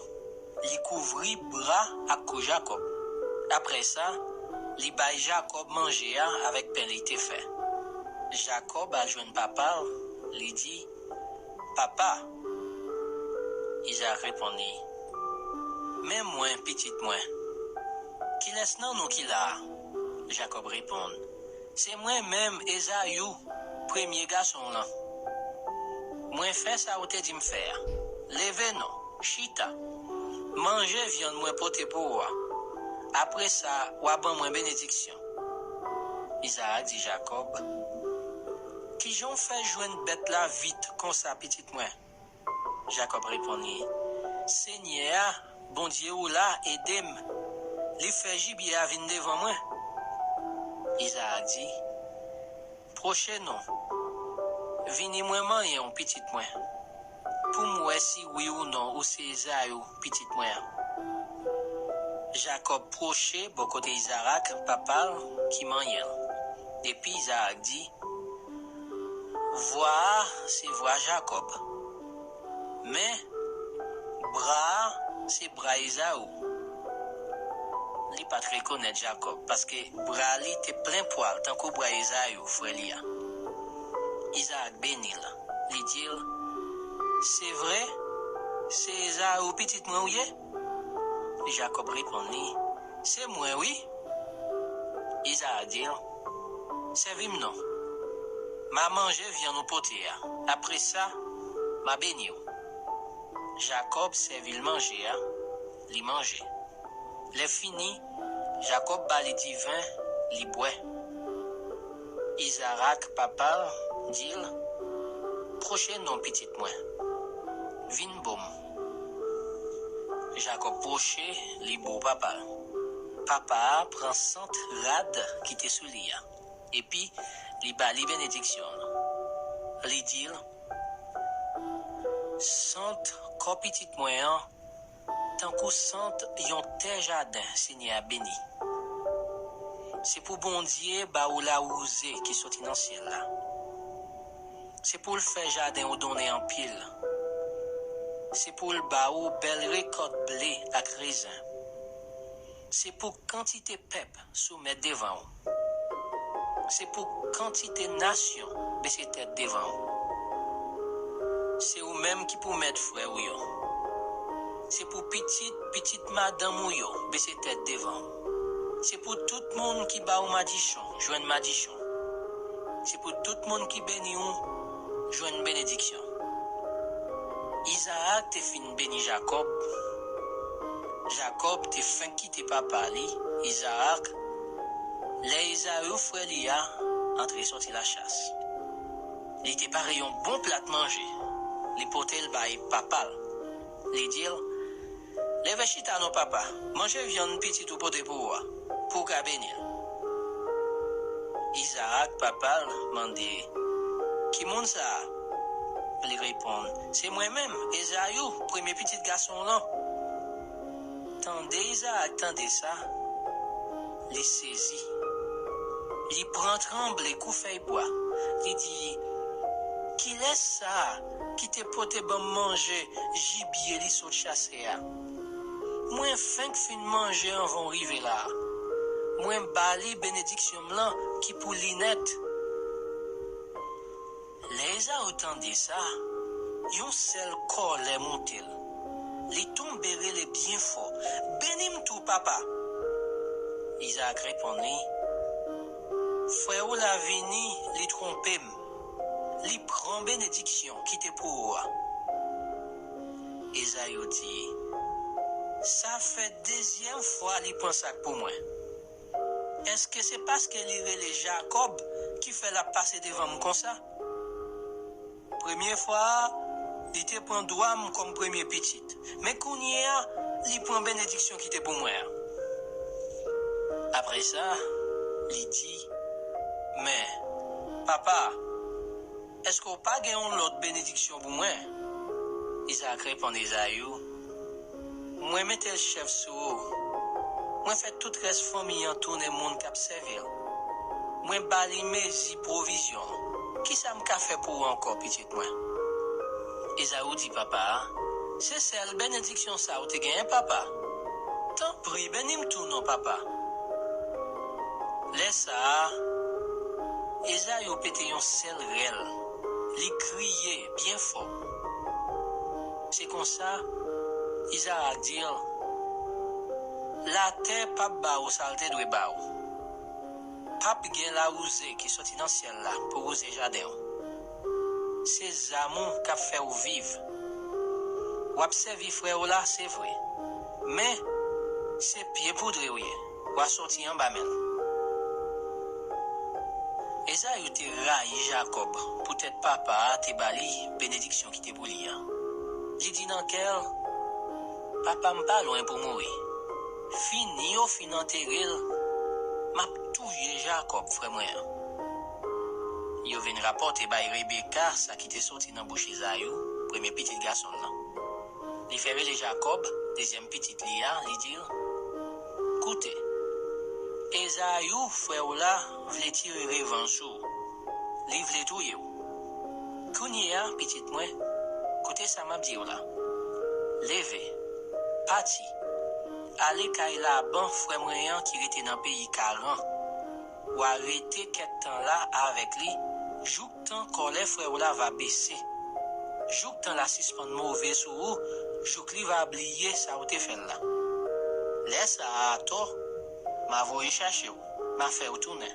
li kouvri bra ak kou Jakòb. Apre sa, li bay Jakòb manje a avèk pen li te fè. Jakòb al jwenn papa l, li di, "Papa." Izarak reponn li, "Men mwen, pitit mwen. Kilès nan nou ki la a?" Jakòb reponn, "Se mwen menm, Ezayou, premye gason w lan. Mwen fè sa ou te di m fè a. Leve non, chita. Manje vyann mwen pote pou ou a. Apre sa, w a ban mwen benediksyon." Izarak di Jakòb, "Kijan w fè jwenn bèt la vit konsa, pitit mwen?" Jakòb reponn li, "Senyè a, Bondye ou la, ede m. Li fè jibye a vin devan mwen." Izarak di, "Pwoche non. Vini mwen manyen w, pitit mwen, pou m wè si wi ou non ou se Ezayou, pitit mwen an." Jakòb pwoche bò kote Izarak, papa l, ki manyen l. Epi Izarak di, vwa a se vwa Jakòb, men bra a se bra Ezaou. Li pa t rekonèt Jakòb, paske bra li te plen pwal tankou bra Ezaou, frè li a. Izarak beni l. Li di l, se vre, se Ezaou, pitit mwen, ou ye? Jakòb reponn li, se mwen, wi. Izarak di l, sèvi m non. M a manje vyann ou pote a. Apre sa, m a beni w. Jakòb sèvi l manje a, li manje. Lè fini, Jakòb ba li diven, li bwè. Izarak, papa l, di l, pwoche non, pitit mwen. Vin bo m. Jakòb pwoche, li bo papa l. Papa a pran sant rad ki te sou li a, epi li ba li benediksyon l. Li di l, sant kò pitit mwen an tankou sant yon tè jaden Senyè a beni. Se pou Bondye ba ou lawouze ki soti nan syèl la. Se pou l fè jaden ou donnen anpil. Se pou l ba ou bèl rekòt ble ak rezen. Se pou kantite pèp soumèt devan ou. Se pou kantite nasyon bese tèt devan ou. Se ou menm ki pou mèt frè ou yo. Se pou pitit, pitit madanm ou yo bese tèt devan ou. Se pou tout moun ki ba ou madichon jwenn madichon. Se pou tout moun ki beni ou jwenn benediksyon. Izarak te fin beni Jakòb. Jakòb te fenk kite papa li, Izarak, lè Ezaou, frè li a, antre soti lachas. Li te pare yon bon plat manje. Li pote l bay papa l. Li di l, leve chita non, papa, manje vyann pitit ou pote pou ou a, pou w ka beni l. Izarak, papa l, mande, ki moun sa a? Li reponn, se mwen menm, Ezaou, premye pitit gason w lan. Tande Izarak tande sa, li sezi. Li pran tranble kou fèy bwa. Li di, kilès sa a ki te pote ban m manje jibye li sot chase a? Mwen fenk fin manje anvan w rive la a. Mwen ba li benediksyon m lan ki pou li nèt. Lè Ezaou tande sa, yon sèl kòlè monte l. Li tonbe rele byen fò, beni m tou, papa! Izarak reponn li, frè ou la vini, li twonpe m. Li pran benediksyon ki te pou ou a. Ezaou di, sa fè dezyèm fwa li pran sa k pou mwen. Èske se paske li rele Jakòb ki fè l ap pase devan m konsa? Premye fwa a, li te pran dwa m kòm premye pitit, men kounye a, li pran benediksyon ki te pou mwen an. Apre sa, li di, men, papa, èske w pa gen yon lòt benediksyon pou mwen? Izarak reponn Ezaou, mwen mete l chèf sou ou. Mwen fè tout rès fanmi an tounen moun k ap sèvi l. Mwen ba li mezi pwovizyon l. Kisa m ka fè pou ou ankò, pitit mwen? Ezaou di papa a, se sèl benediksyon sa a ou te genyen, papa? Tanpri, beni m tou non, papa. Lè sa a, Ezaou pete yon sèl rèl, li kriye byen fò. Se konsa, Izarak di l, latè p ap ba ou sa l te dwe ba ou. P ap gen lawouze ki soti nan syèl la pou wouze jaden w. Se zam ou k ap fè w viv. W ap sèvi frè w la, se vre, men se pye poudre w ye, w a soti anba men l. Ezaou te rayi Jakòb poutèt papa a te ba li benediksyon ki te pou li a. Li di nan kè l, papa m pa lwen pou mouri. Fini yo fin antere l, m ap touye Jakòb, frè mwen an. Yo vin rapòte bay Rebeka sa ki te soti nan bouch Ezaou, premye pitit gason l lan. Li fè rele Jakòb, dezyèm pitit li a, li di l, Koute, Ezayou, frè w la, vle tire revanj sou ou. Li vle touye w. Kounye a, pitit mwen, koute sa m ap di w la. Leve, pati, ale kay Laban, frè mwen an, ki rete nan peyi Karan. W a rete kèk tan la avèk li, jouktan kòlè frè w la va bese, jouktan l a sispann move sou ou, jouk li va bliye sa w te fè l la. Lè sa a atò, m a voye chache w, m a fè w tounen.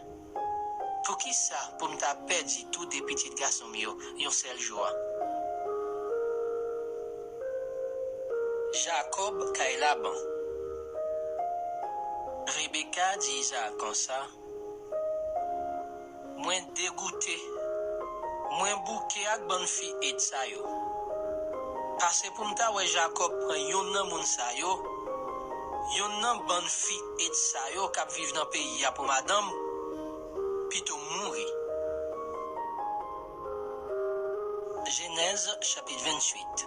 Poukisa pou m ta pèdi tou de pitit gason m yo yon sèl jou a? Jakòb kay Laban. Rebeka di Izarak konsa, mwen degoute, mwen bouke ak bann fi Et sa yo. Pase pou m ta wè Jakòb pran yonn nan moun sa yo, yonn nan bann fi Et sa yo k ap viv nan peyi a pou madanm, pito m mouri. Jenèz chapit venntuit.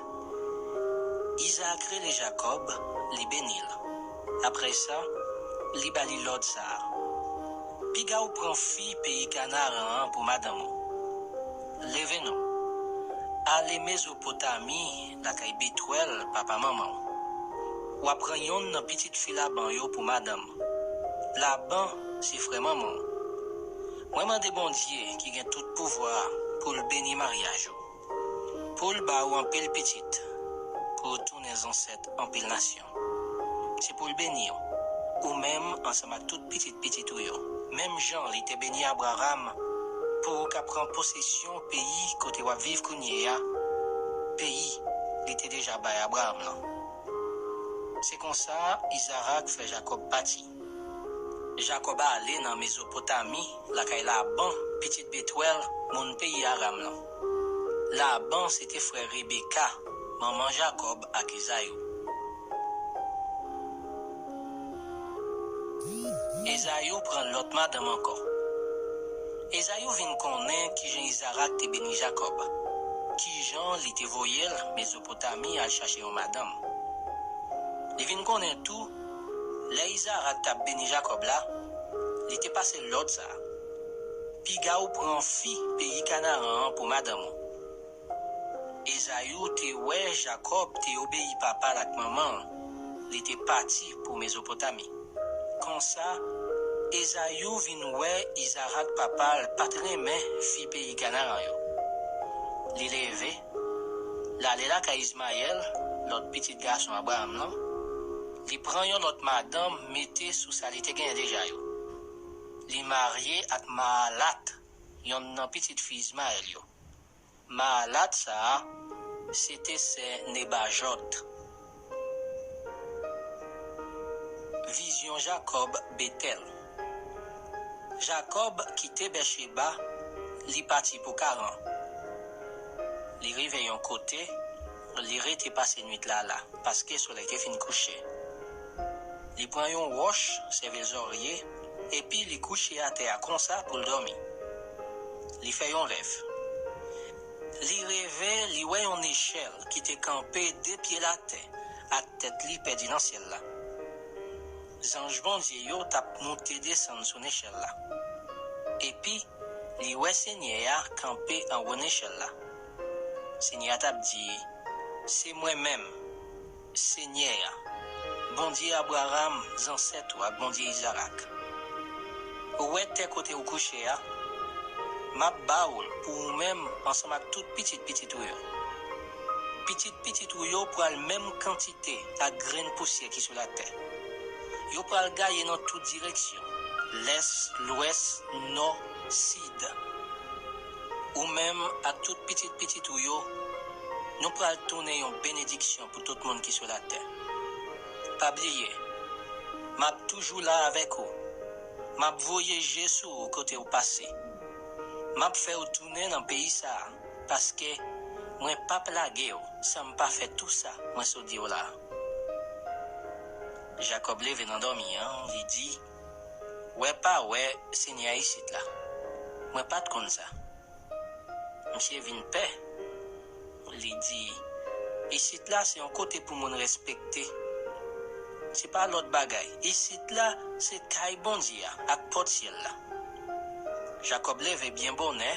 Izarak rele Jakòb, li beni l. Apre sa, li ba li lòd sa a, piga w pran fi peyi Kanaran an pou madanm ou. Leve non, ale Mezopotami lakay Betwèl, papa manman w. W a pran yonn nan pitit fi Laban yo pou madanm. Laban se frè manman w. Mwen mande Bondye ki gen tout pouvwa a pou l beni maryaj ou, pou l ba ou anpil pitit, pou ou tounen zansèt anpil nasyon. Se pou l beni w, ou menm ansanm ak tout pitit pitit ou yo, menm jan li te beni Abraram, pou ou ka pran posesyon peyi kote w ap viv kounye a, peyi li te deja bay Abraram nan. Se konsa, Izarak fè Jakòb pati. Jakòb ale nan Mezopotami, lakay Laban, pitit Betwèl, moun peyi Aram lan. Laban se te frè Rebeka, manman Jakòb ak Ezayou. Ezayou pran lòt madanm ankò. Ezayou vin konnen kijan Izarak te beni Jakòb, kijan li te voye l Mezopotami al chache yon madanm. Li vin konnen tou, lè Izarak t ap beni Jakòb la, li te pase l lòd sa a, piga w pran fi peyi Kanaran an pou madanm ou. Ezayou te wè Jakòb te obeyi papa l ak manman l, li te pati pou Mezopotami. Konsa, Ezayou vin wè Izarak papa l pa t renmen fi peyi Kanaran yo. Li leve, l ale lakay Izmayèl, lòt pitit gason Abraram lan. Li pran yon lòt madanm mete sou sa li te genyen deja yo. Li marye ak Maalat, yonn nan pitit fi Izmayèl yo. Maalat sa a, se te sè Nebajòt. Vizyon Jakòb Betèl. Jakòb kite Bècheba, li pati pou Karan. Li rive yon kote, li rete pase nwit la la, paske solèy te fin kouche. Li pran yon wòch, sèvi l zòrye, epi li kouche atè a konsa pou l dòmi. Li fè yon rèv. Li reve, li wè yon nechèl ki te kanpe de pye l atè, ak tèt li pèdi nan syèl la. Zanj Bondye yo t ap moute desann sou nechèl la. Epi, li wè Senyè a kanpe anwo nechèl la. Senyè a t ap di, se mwen menm, Senyè a, Bondye Abraram, zansèt ou ak Bondye Izarak. Ou wè tè kote ou kouche a? M ap ba ou l pou ou menm ansanm ak tout pitit pitit ou yo. Pitit pitit ou yo pral menm kantite ak grenn pousyè ki sou latè. Yo pral gaye nan tout direksyon, lès, lwès, nò, sid. Ou menm ak tout pitit pitit ou yo, nou pral tounen yon benediksyon pou tout moun ki sou latè. Pa bliye, m ap toujou la avèk ou. M ap voye je sou ou kote ou pase. M ap fè ou tounen nan peyi sa a, paske mwen p ap lage w san m pa fè tou sa mwen sot di w la a. Jakòb leve nan dòmi an, li di, wè pa wè Senyè a isit la. Mwen pa t konn sa. Misye vin pè. Li di, isit la se yon kote pou moun respekte. se pa lòt bagay. Isit la, se kay Bondye a ak pòt syèl la. Jakòb leve byen bonè,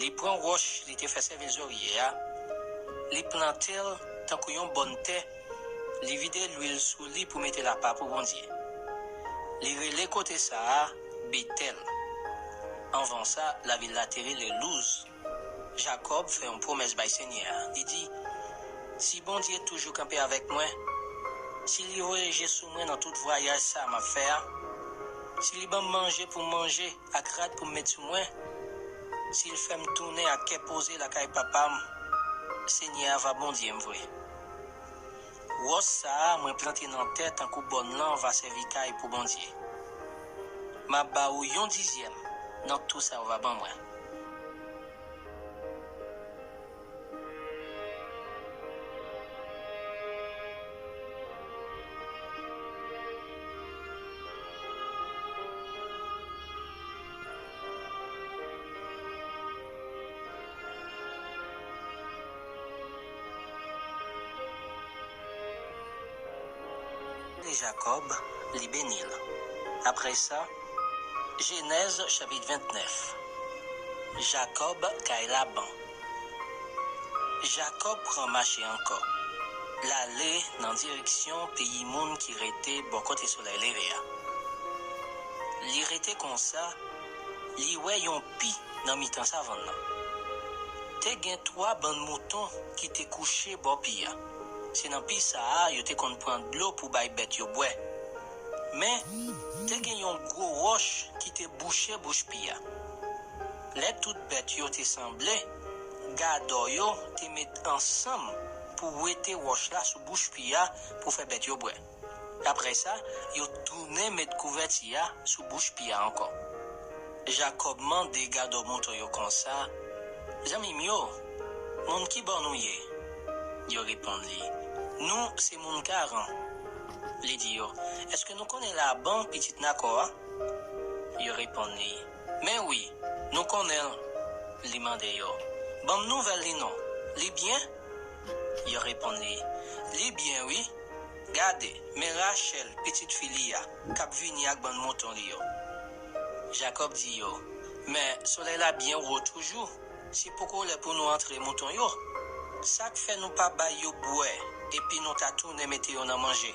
li pran wòch li te fè sèvi l zorye a, li plante l tankou yon bòn tè, li vide lwil sou li pou mete l apa pou Bondye. Li rele kote sa a Betèl. Anvan sa, lavil la te rele Louz. Jakòb fè yon pwomès bay Senyè a. Li di, "Si Bondye toujou kanpe avèk mwen, si li voye je sou mwen nan tout vwayaj sa a m ap fè a, si li ban m manje pou m manje ak rad pou m met sou mwen, si l fè m tounen ak kè poze lakay papa m, Senyè a va Bondye m vre." Wòch sa a mwen plante nan tè tankou bòn lan va sèvi kay pou Bondye. M ap ba ou yon dizyèm nan tou sa ou va ban mwen. Jakòb, li beni l. Apre sa, Jenèz chapit vennèf. Jakòb kay Laban. Jakòb pran mache ankò. L ale nan direksyon peyi moun ki rete bò kote solèy leve a. Li rete konsa, li wè yon pi nan mitan savann nan. Te gen twa bann mouton ki te kouche bò pi a. Se nan pi sa a yo te konn pran dlo pou bay bèt yo bwè. Men, te gen yon gwo wòch ki te bouche bouch pi a. Lè tout bèt yo te sanble, gadò yo te met ansanm pou wete wòch la sou bouch pi a pou fè bèt yo bwè. Apre sa, yo tounen met kouvèti a sou bouch pi a ankò. Jakòb mande gadò mouton yo konsa, "Zanmi m yo, moun ki bò nou ye?" Yo reponn li, "Nou se moun Karan." Li di yo, "Èske nou konnen Laban, pitit Nakò a?" Yo reponn li, "Men wi, nou konnen l." Li mande yo, "Ban m nouvèl li non. Li byen?" Yo reponn li, "Li byen wi. Gade, men Rachèl, pitit fi li a, k ap vini ak bann mouton li yo." Jakòb di yo, "Men solèy la byen wo toujou. Se poko lè pou nou antre mouton yo. Sa k fè nou pa bay yo bwè, epi nou ta tounen mete yo nan manje?"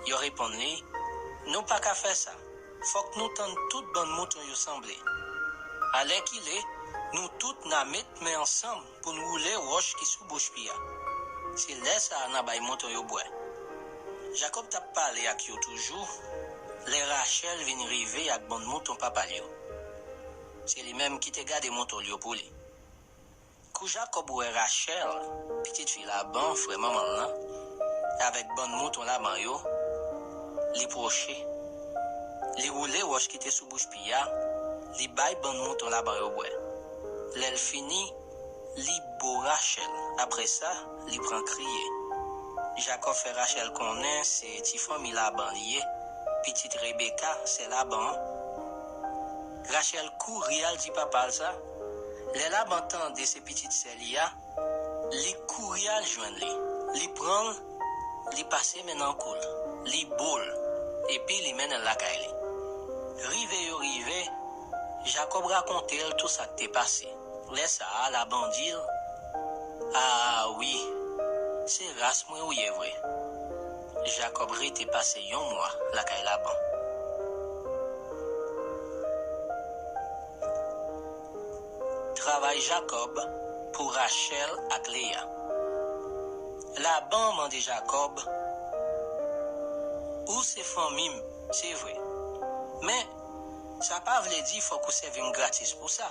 Yo reponn li, "Nou pa ka fè sa. Fòk nou tann tout bann mouton yo sanble. Alèkile, nou tout n a met men ansanm pou n woule wòch ki sou bouch pi a. Se lè sa a n a bay mouton yo bwè." Jakòb t ap pale ak yo toujou, lè Rachèl vin rive ak bann mouton papa l yo. Se li menm ki te gade mouton l yo pou li. Kou Jakòb wè Rachèl, pitit fi Laban, frè manman l lan, avèk bann mouton Laban yo, li pwoche. Li woule wòch ki te sou bouch pi a, li bay bann mouton Laban yo bwè. Lè l fini, li bo Rachèl. Apre sa, li pran kriye. Jakòb fè Rachèl konnen se ti fanmi Laban li ye, pitit Rebeka, sè Laban an. Rachèl kouri al di papa l sa. Lè Laban tande se pitit sè li a, li kouri al jwenn li. Li pran l, li pase men nan kou l, li bo l, epi li mennen l lakay li. Rive yo rive, Jakòb rakonte l tou sa k te pase. Lè sa a, Laban di l, "A wi, se ras mwen ou ye vre." Jakòb rete pase yon mwa lakay Laban. Travay Jakòb pou Rachèl ak Leya. Laban mande Jakòb, "Ou se fanmi m, se vre. Men, sa pa vle di fòk ou sèvi m gratis pou sa.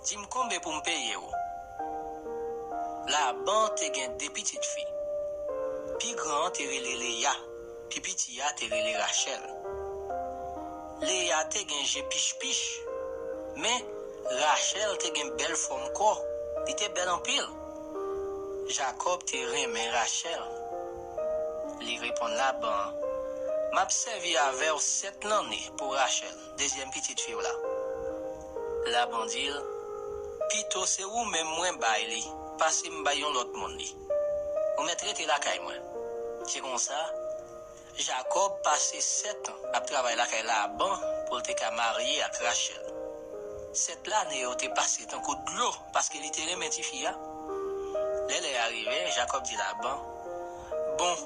Di m konbe pou m peye w." Laban te gen de pitit fi. Pi gran an te rele Leya, pi piti a te rele Rachèl. Leya te gen je pichpich, men Rachèl te gen bèl fòm kò, li te bèl anpil. Jakòb te renmen Rachèl. Li reponn Laban, "M ap sèvi avè w sèt lanne pou Rachèl, dezyèm pitit fi w la." Laban di l, "Pito se ou menm mwen bay li, pase m bay yon lòt moun li. Ou mèt rete lakay mwen." Se konsa, Jakòb pase sèt an ap travay lakay Laban pou l te ka marye ak Rachèl. Sèt lane yo te pase tankou dlo paske li te renmen tifi a. Lè lè a rive, Jakòb di Laban, "Bon,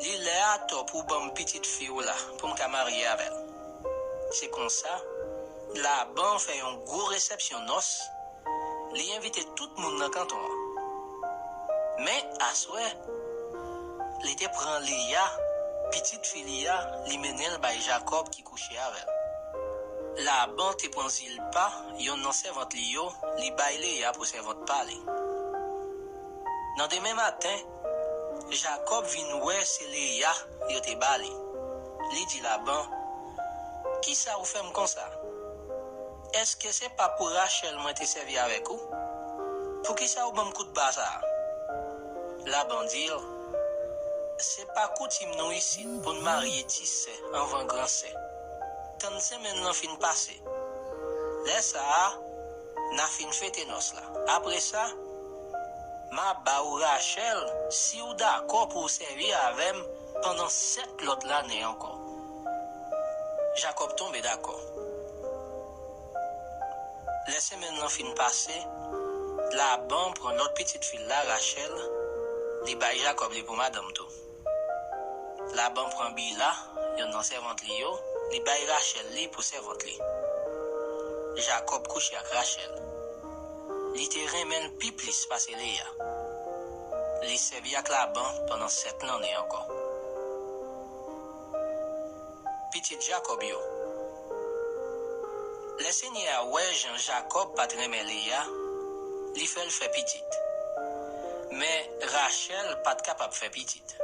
li lè atò pou w ban m pitit fi w la pou m ka marye avè l." Se konsa, Laban fè yon gwo resèpsyon nòs, li envite tout moun nan kanton an. Men, aswè, li te pran Leya, pitit fi li a, li mennen l bay Jakòb ki kouche avè l. Laban te pran Zilpa, yonn nan sèvant li yo, li bay Leya pou sèvant pa li. Nan demen maten, Jakòb vin wè se Leya yo te ba li. Li di Laban, "Kisa ou fè m konsa? Èske se pa pou Rachèl mwen te sèvi avèk ou? Poukisa ou ban m kout ba sa a?" Laban di l, "Se pa koutim nou isit pou n marye ti sè anvan gran sè. Tann senmenn lan fin pase. Lè sa a, n a fin fete nòs la. Apre sa, m a ba ou Rachèl si w dakò pou w sèvi avè m pandan sèt lòt lane ankò." Jakòb tonbe dakò. Lè senmenn lan fin pase, Laban pran lòt pitit fi l la, Rachèl, li bay Jakòb li pou madanm tou. Laban pran Bila, yonn nan sèvant li yo, li bay Rachèl li pou sèvant li. Jakòb kouche ak Rachèl. Li te renmen l pi plis pase Leya. Li sèvi ak Laban pandan sèt lane ankò. Pitit Jakòb yo. Lè Senyè a wè jan Jakòb pa t renmen Leya, li fè l fè pitit. Men, Rachèl pa t kapab fè pitit.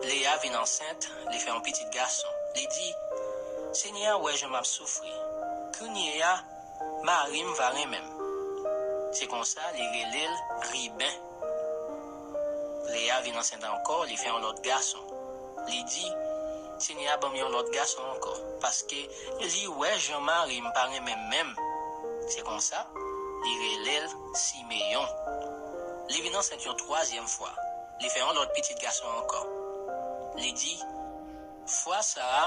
Leya vin ansent, li fè yon pitit gason. Li di, "Senyè a wè jan m ap soufri. Kounye a, mari m va renmen m." Se konsa, li rele l Riben. Leya vin ansent ankò, li fè yon lòt gason. Li di, "Senyè a ban m yon lòt gason ankò, paske li wè jan mari m pa renmen m menm." Se konsa, li rele l Simeyon. Li vin ansent yon twazyèm fwa. Li fè yon lòt pitit gason ankò. Li di, "Fwa sa a,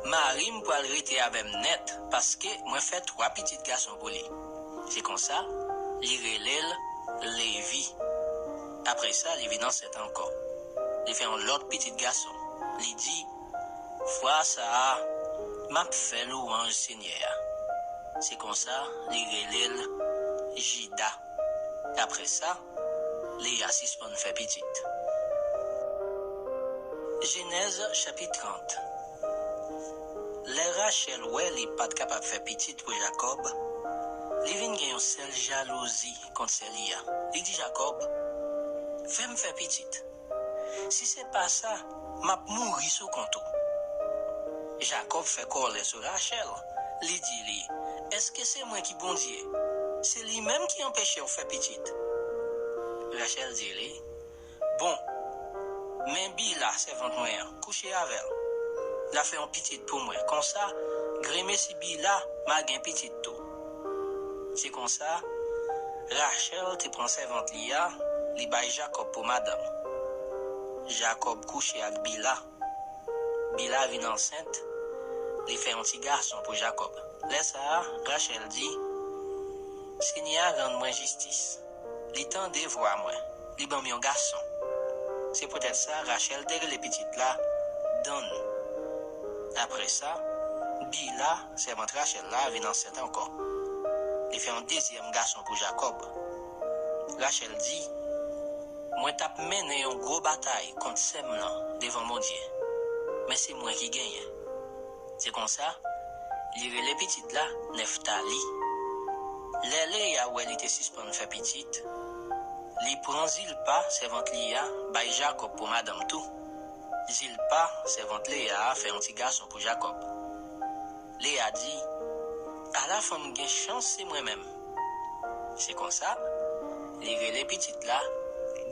mari m pral rete avè m nèt, paske mwen fè twa pitit gason pou li." Se konsa, li rele l Levi. Apre sa, li vin ansent ankò. Li fè yon lòt pitit gason. Li di, "Fwa sa a, m ap fè lwanj Senyè a." Se konsa, li rele l Jida. Apre sa, Leya sispann fè pitit. Jenèz chapit trant. Lè Rachèl wè li pa t kapab fè pitit pou Jakòb, li vin gen yon sèl jalouzi kont sè li a. Li di Jakòb, "Fè m fè pitit. Si se pa sa, m ap mouri sou kont ou." Jakòb fè kòlè sou Rachèl. Li di li, "Èske se mwen ki Bondye? Se li menm ki anpeche w fè pitit." Rachèl di li, "Bon, men Bila, sèvant mwen an, kouche avè l. L a fè yon pitit pou mwen. Konsa, gremesi Bila, m a gen pitit tou." Se konsa, Rachèl te pran sèvant li a, li bay Jakòb pou madanm. Jakòb kouche ak Bila. Bila vin ansent, li fè yon ti gason pou Jakòb. Lè sa a, Rachèl di, "Senyè a rann mwen jistis. Li tande vwa mwen. Li ban m yon gason." Se poutèt sa, Rachèl te rele pitit la Dan. Apre sa, Bila, sèvant Rachèl la, vin ansent ankò. Li fè yon dezyèm gason pou Jakòb. Rachèl di, "Mwen t ap mennen yon gwo batay kont sè m lan devan Bondye, men se mwen ki genyen." Se konsa, li rele pitit la Nèftali. Lè Leya wè li te sispann fè pitit, li pran Zilpa, sèvant li a, bay Jakòb pou madanm tou. Zilpa, sèvant Leya a, fè yon ti gason pou Jakòb. Leya di, "Ala fanm gen chans, se mwen menm." Se konsa, li rele pitit la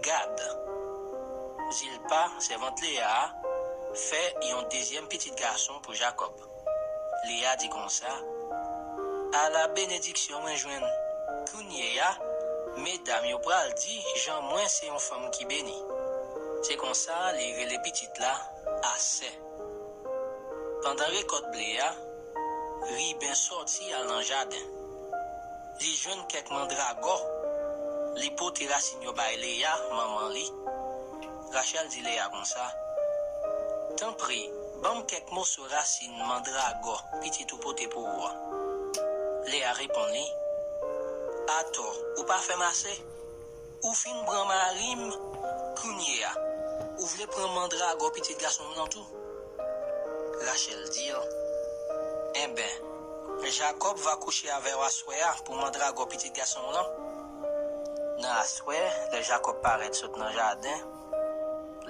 Gad. Zilpa, sèvant Leya a, fè yon dezyèm pitit gason pou Jakòb. Leya di konsa, "Ala benediksyon mwen jwenn! Kounye a, medam yo pral di jan mwen se yon fanm ki beni." Se konsa, li rele pitit la Asè. Pandan rekòt ble a, Riben sòti al nan jaden. Li jwenn kèk mandragò. Li pote rasin yo bay Leya, manman li. Rachèl di Leya konsa, "Tanpri, ban m kèk moso rasin mandragò pitit ou pote pou ou a." Leya reponn li, "Atò, ou pa fè m ase? Ou fin pran mari m, kounye a, ou vle pran mandragò pitit gason m nan tou?" Rachèl di l, "Enben, Jakòb va kouche avè w aswè a pou mandragò pitit gason w lan." Nan aswè, lè Jakòb parèt sot nan jaden,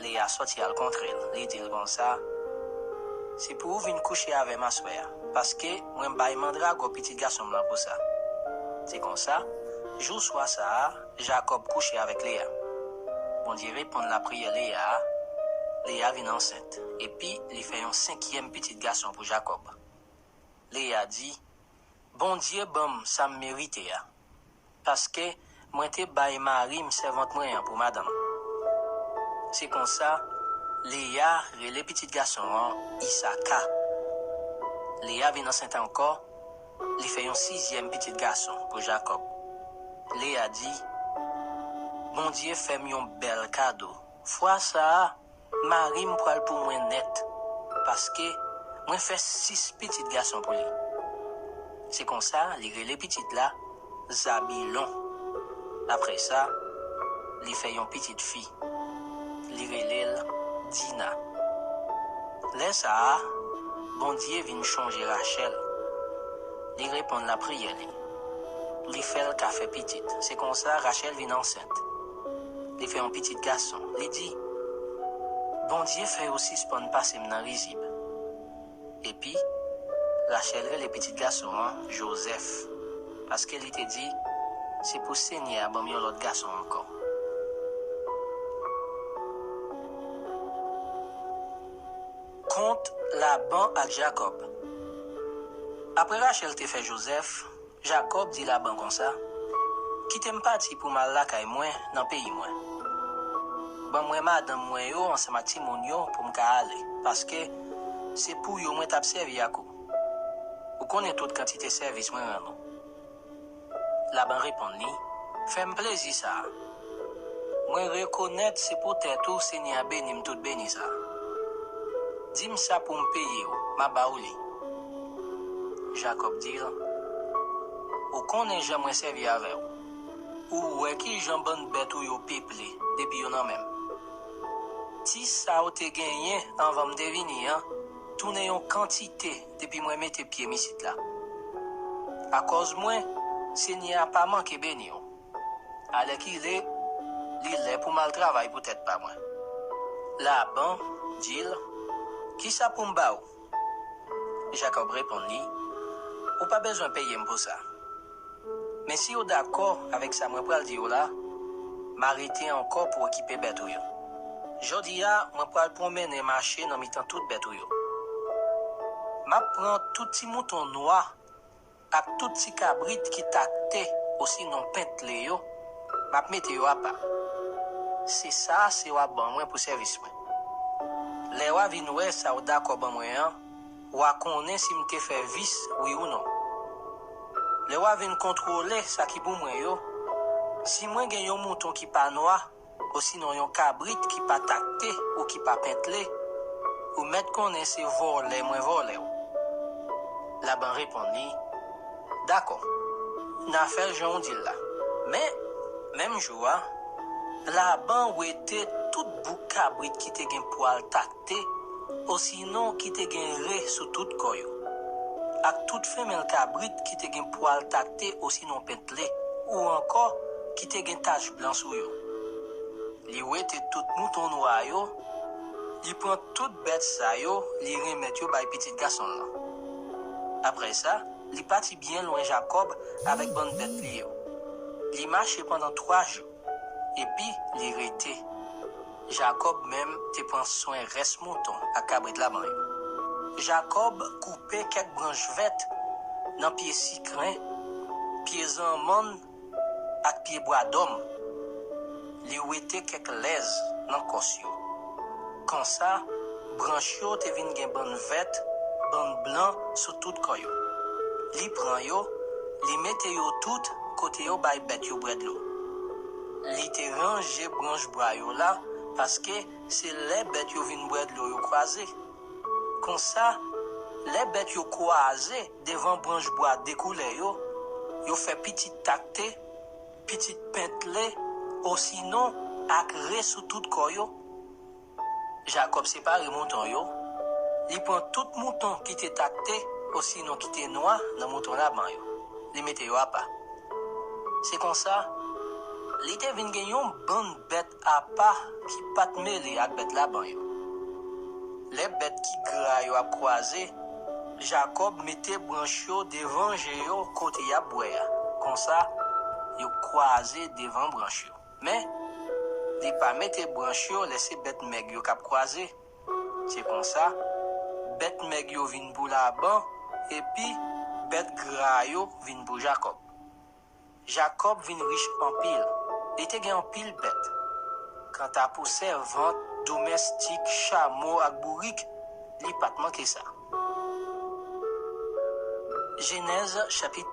Leya sòti al kontre l. Li di l konsa, "Se pou ou vin kouche avè m aswè a, paske mwen bay mandragò pitit gason m lan pou sa." Se konsa, jou swa sa a, Jakòb kouche avèk Leya. Bondye reponn lapriyè Leya a, Leya vin ansent, epi li fè yon senkyèm pitit gason pou Jakòb. Leya di, "Bondye ban m sa m merite a, paske mwen te bay mari m sèvant mwen an pou madanm." Se konsa, Leya rele pitit gason an Isaka. Leya vin ansent ankò, li fè yon sizyèm pitit gason pou Jakòb. Leya di, "Bondye fè m yon bèl kado. Fwa sa a, mari m pral pou mwen nèt, paske mwen fè sis pitit gason pou li." Se konsa, li rele pitit la Zabilon. Apre sa, li fè yon pitit fi. Li rele l Dina. Lè sa a, Bondye vin chonje Rachèl. Li reponn lapriyè li. Li fè l ka fè pitit. Se konsa, Rachèl vin ansent. Li fè yon pitit gason. Li di, "Bondye fè yo sispann pase m nan rizib." Epi, Rachèl rele pitit gason an Jozèf, paske li te di, "Se pou Senyè a ban m yon lòt gason ankò." Kont Laban ak Jakòb. Apre Rachèl te fè Jozèf, Jakòb di Laban konsa, "Kite m pati pou m al lakay mwen nan peyi mwen. Ban mwen madanm mwen yo ansanm ak timoun yo pou m ka ale, paske se pou yo mwen t ap sèvi ak ou. Ou konnen tout kantite sèvis mwen rann ou." Laban reponn li, "Fè m plezi sa a. Mwen rekonèt se poutèt ou Senyè a beni m tout beni sa a. Di m sa pou m peye w, m a ba w li." Jakòb di l, "Ou konnen jan mwen sèvi avè w. Ou wè ki jan bann bèt ou yo peple depi yo nan men m. Ti sa w te genyen anvan m te vini an tounen yon kantite depi mwen mete pye m isit la. Akòz mwen, Senyè a pa manke beni w. Alèkile, li lè pou m al travay pou tèt pa mwen." Laban di l, "Kisa pou m ba w?" Jakòb reponn li, "Ou pa bezwen peye m pou sa. Men si w dakò avèk sa mwen pral di w la, m a rete ankò pou okipe bèt ou yo. Jodi a, mwen pral pwonmennen mache nan mitan tout bèt ou yo. M ap pran tout ti mouton nwa ak tout ti kabrit ki takte osinon pentle yo, m ap mete yo apa. Se sa se w ap ban mwen pou sèvis mwen. Lè w a vin wè sa w dakò ban mwen an, w a konnen si m te fè vis, wi ou non. Lè w a vin kontwole sa ki pou mwen yo, si mwen gen yon mouton ki pa nwa, osinon yon kabrit ki pa takte ou ki pa pentle, ou mèt konnen se vòlè mwen vòlè w." Laban reponn li, "Dakò, n a fè l jan w di l la." Men, menm jou a, Laban wete tout bouk kabrit ki te gen pwal takte, osinon ki te gen re sou tout kò yo, ak tout fenmèl kabrit ki te gen pwal takte osinon pentle, ou ankò ki te gen tach blan sou yo. Li wete tout mouton nwa yo, li pran tout bèt sa yo, li renmèt yo bay pitit gason l lan. Apre sa, li pati byen lwen Jakòb avèk bann bèt li yo. Li mache pandan twa jou, epi li rete. Jakòb menm te pran swen rès mouton ak kabrit Laban yo. Jakòb koupe kèk branch vèt nan pye sikren, pye zanmann ak pye bwadòm. Li wete kèk lèz nan kòs yo. Konsa, branch yo te vin gen bann vèt, bann blan sou tout kò yo. Li pran yo, li mete yo tout kote yo bay bèt yo bwè dlo. Li te ranje branch bwa yo la, paske se lè bèt yo vin bwè dlo yo kwaze. Konsa, lè bèt yo kwaze devan branch bwa de koulè yo, yo fè pitit takte, pitit pentle, osinon akre sou tout kò yo. Jakòb separe mouton yo. Li pran tout mouton ki te takte, osinon ki te nwa nan mouton Laban yo. Li mete yo apa. Se konsa, li te vin gen yon bann bèt apa ki pa t mele ak bèt Laban yo. Lè bèt ki gra yo ap kwaze, Jakòb mete branch yo devan je yo kote y ap bwè a. Konsa, yo kwaze devan branch yo. Men, li pa mete branch yo lè se bèt mèg yo k ap kwaze. Se konsa, bèt mèg yo vin pou Laban, epi bèt gra yo vin pou Jakòb. Jakòb vin rich anpil. Li te gen anpil bèt. Kanta pou sèvant, domèstik, chamo ak bourik, li pa t manke sa. Jenèz chapit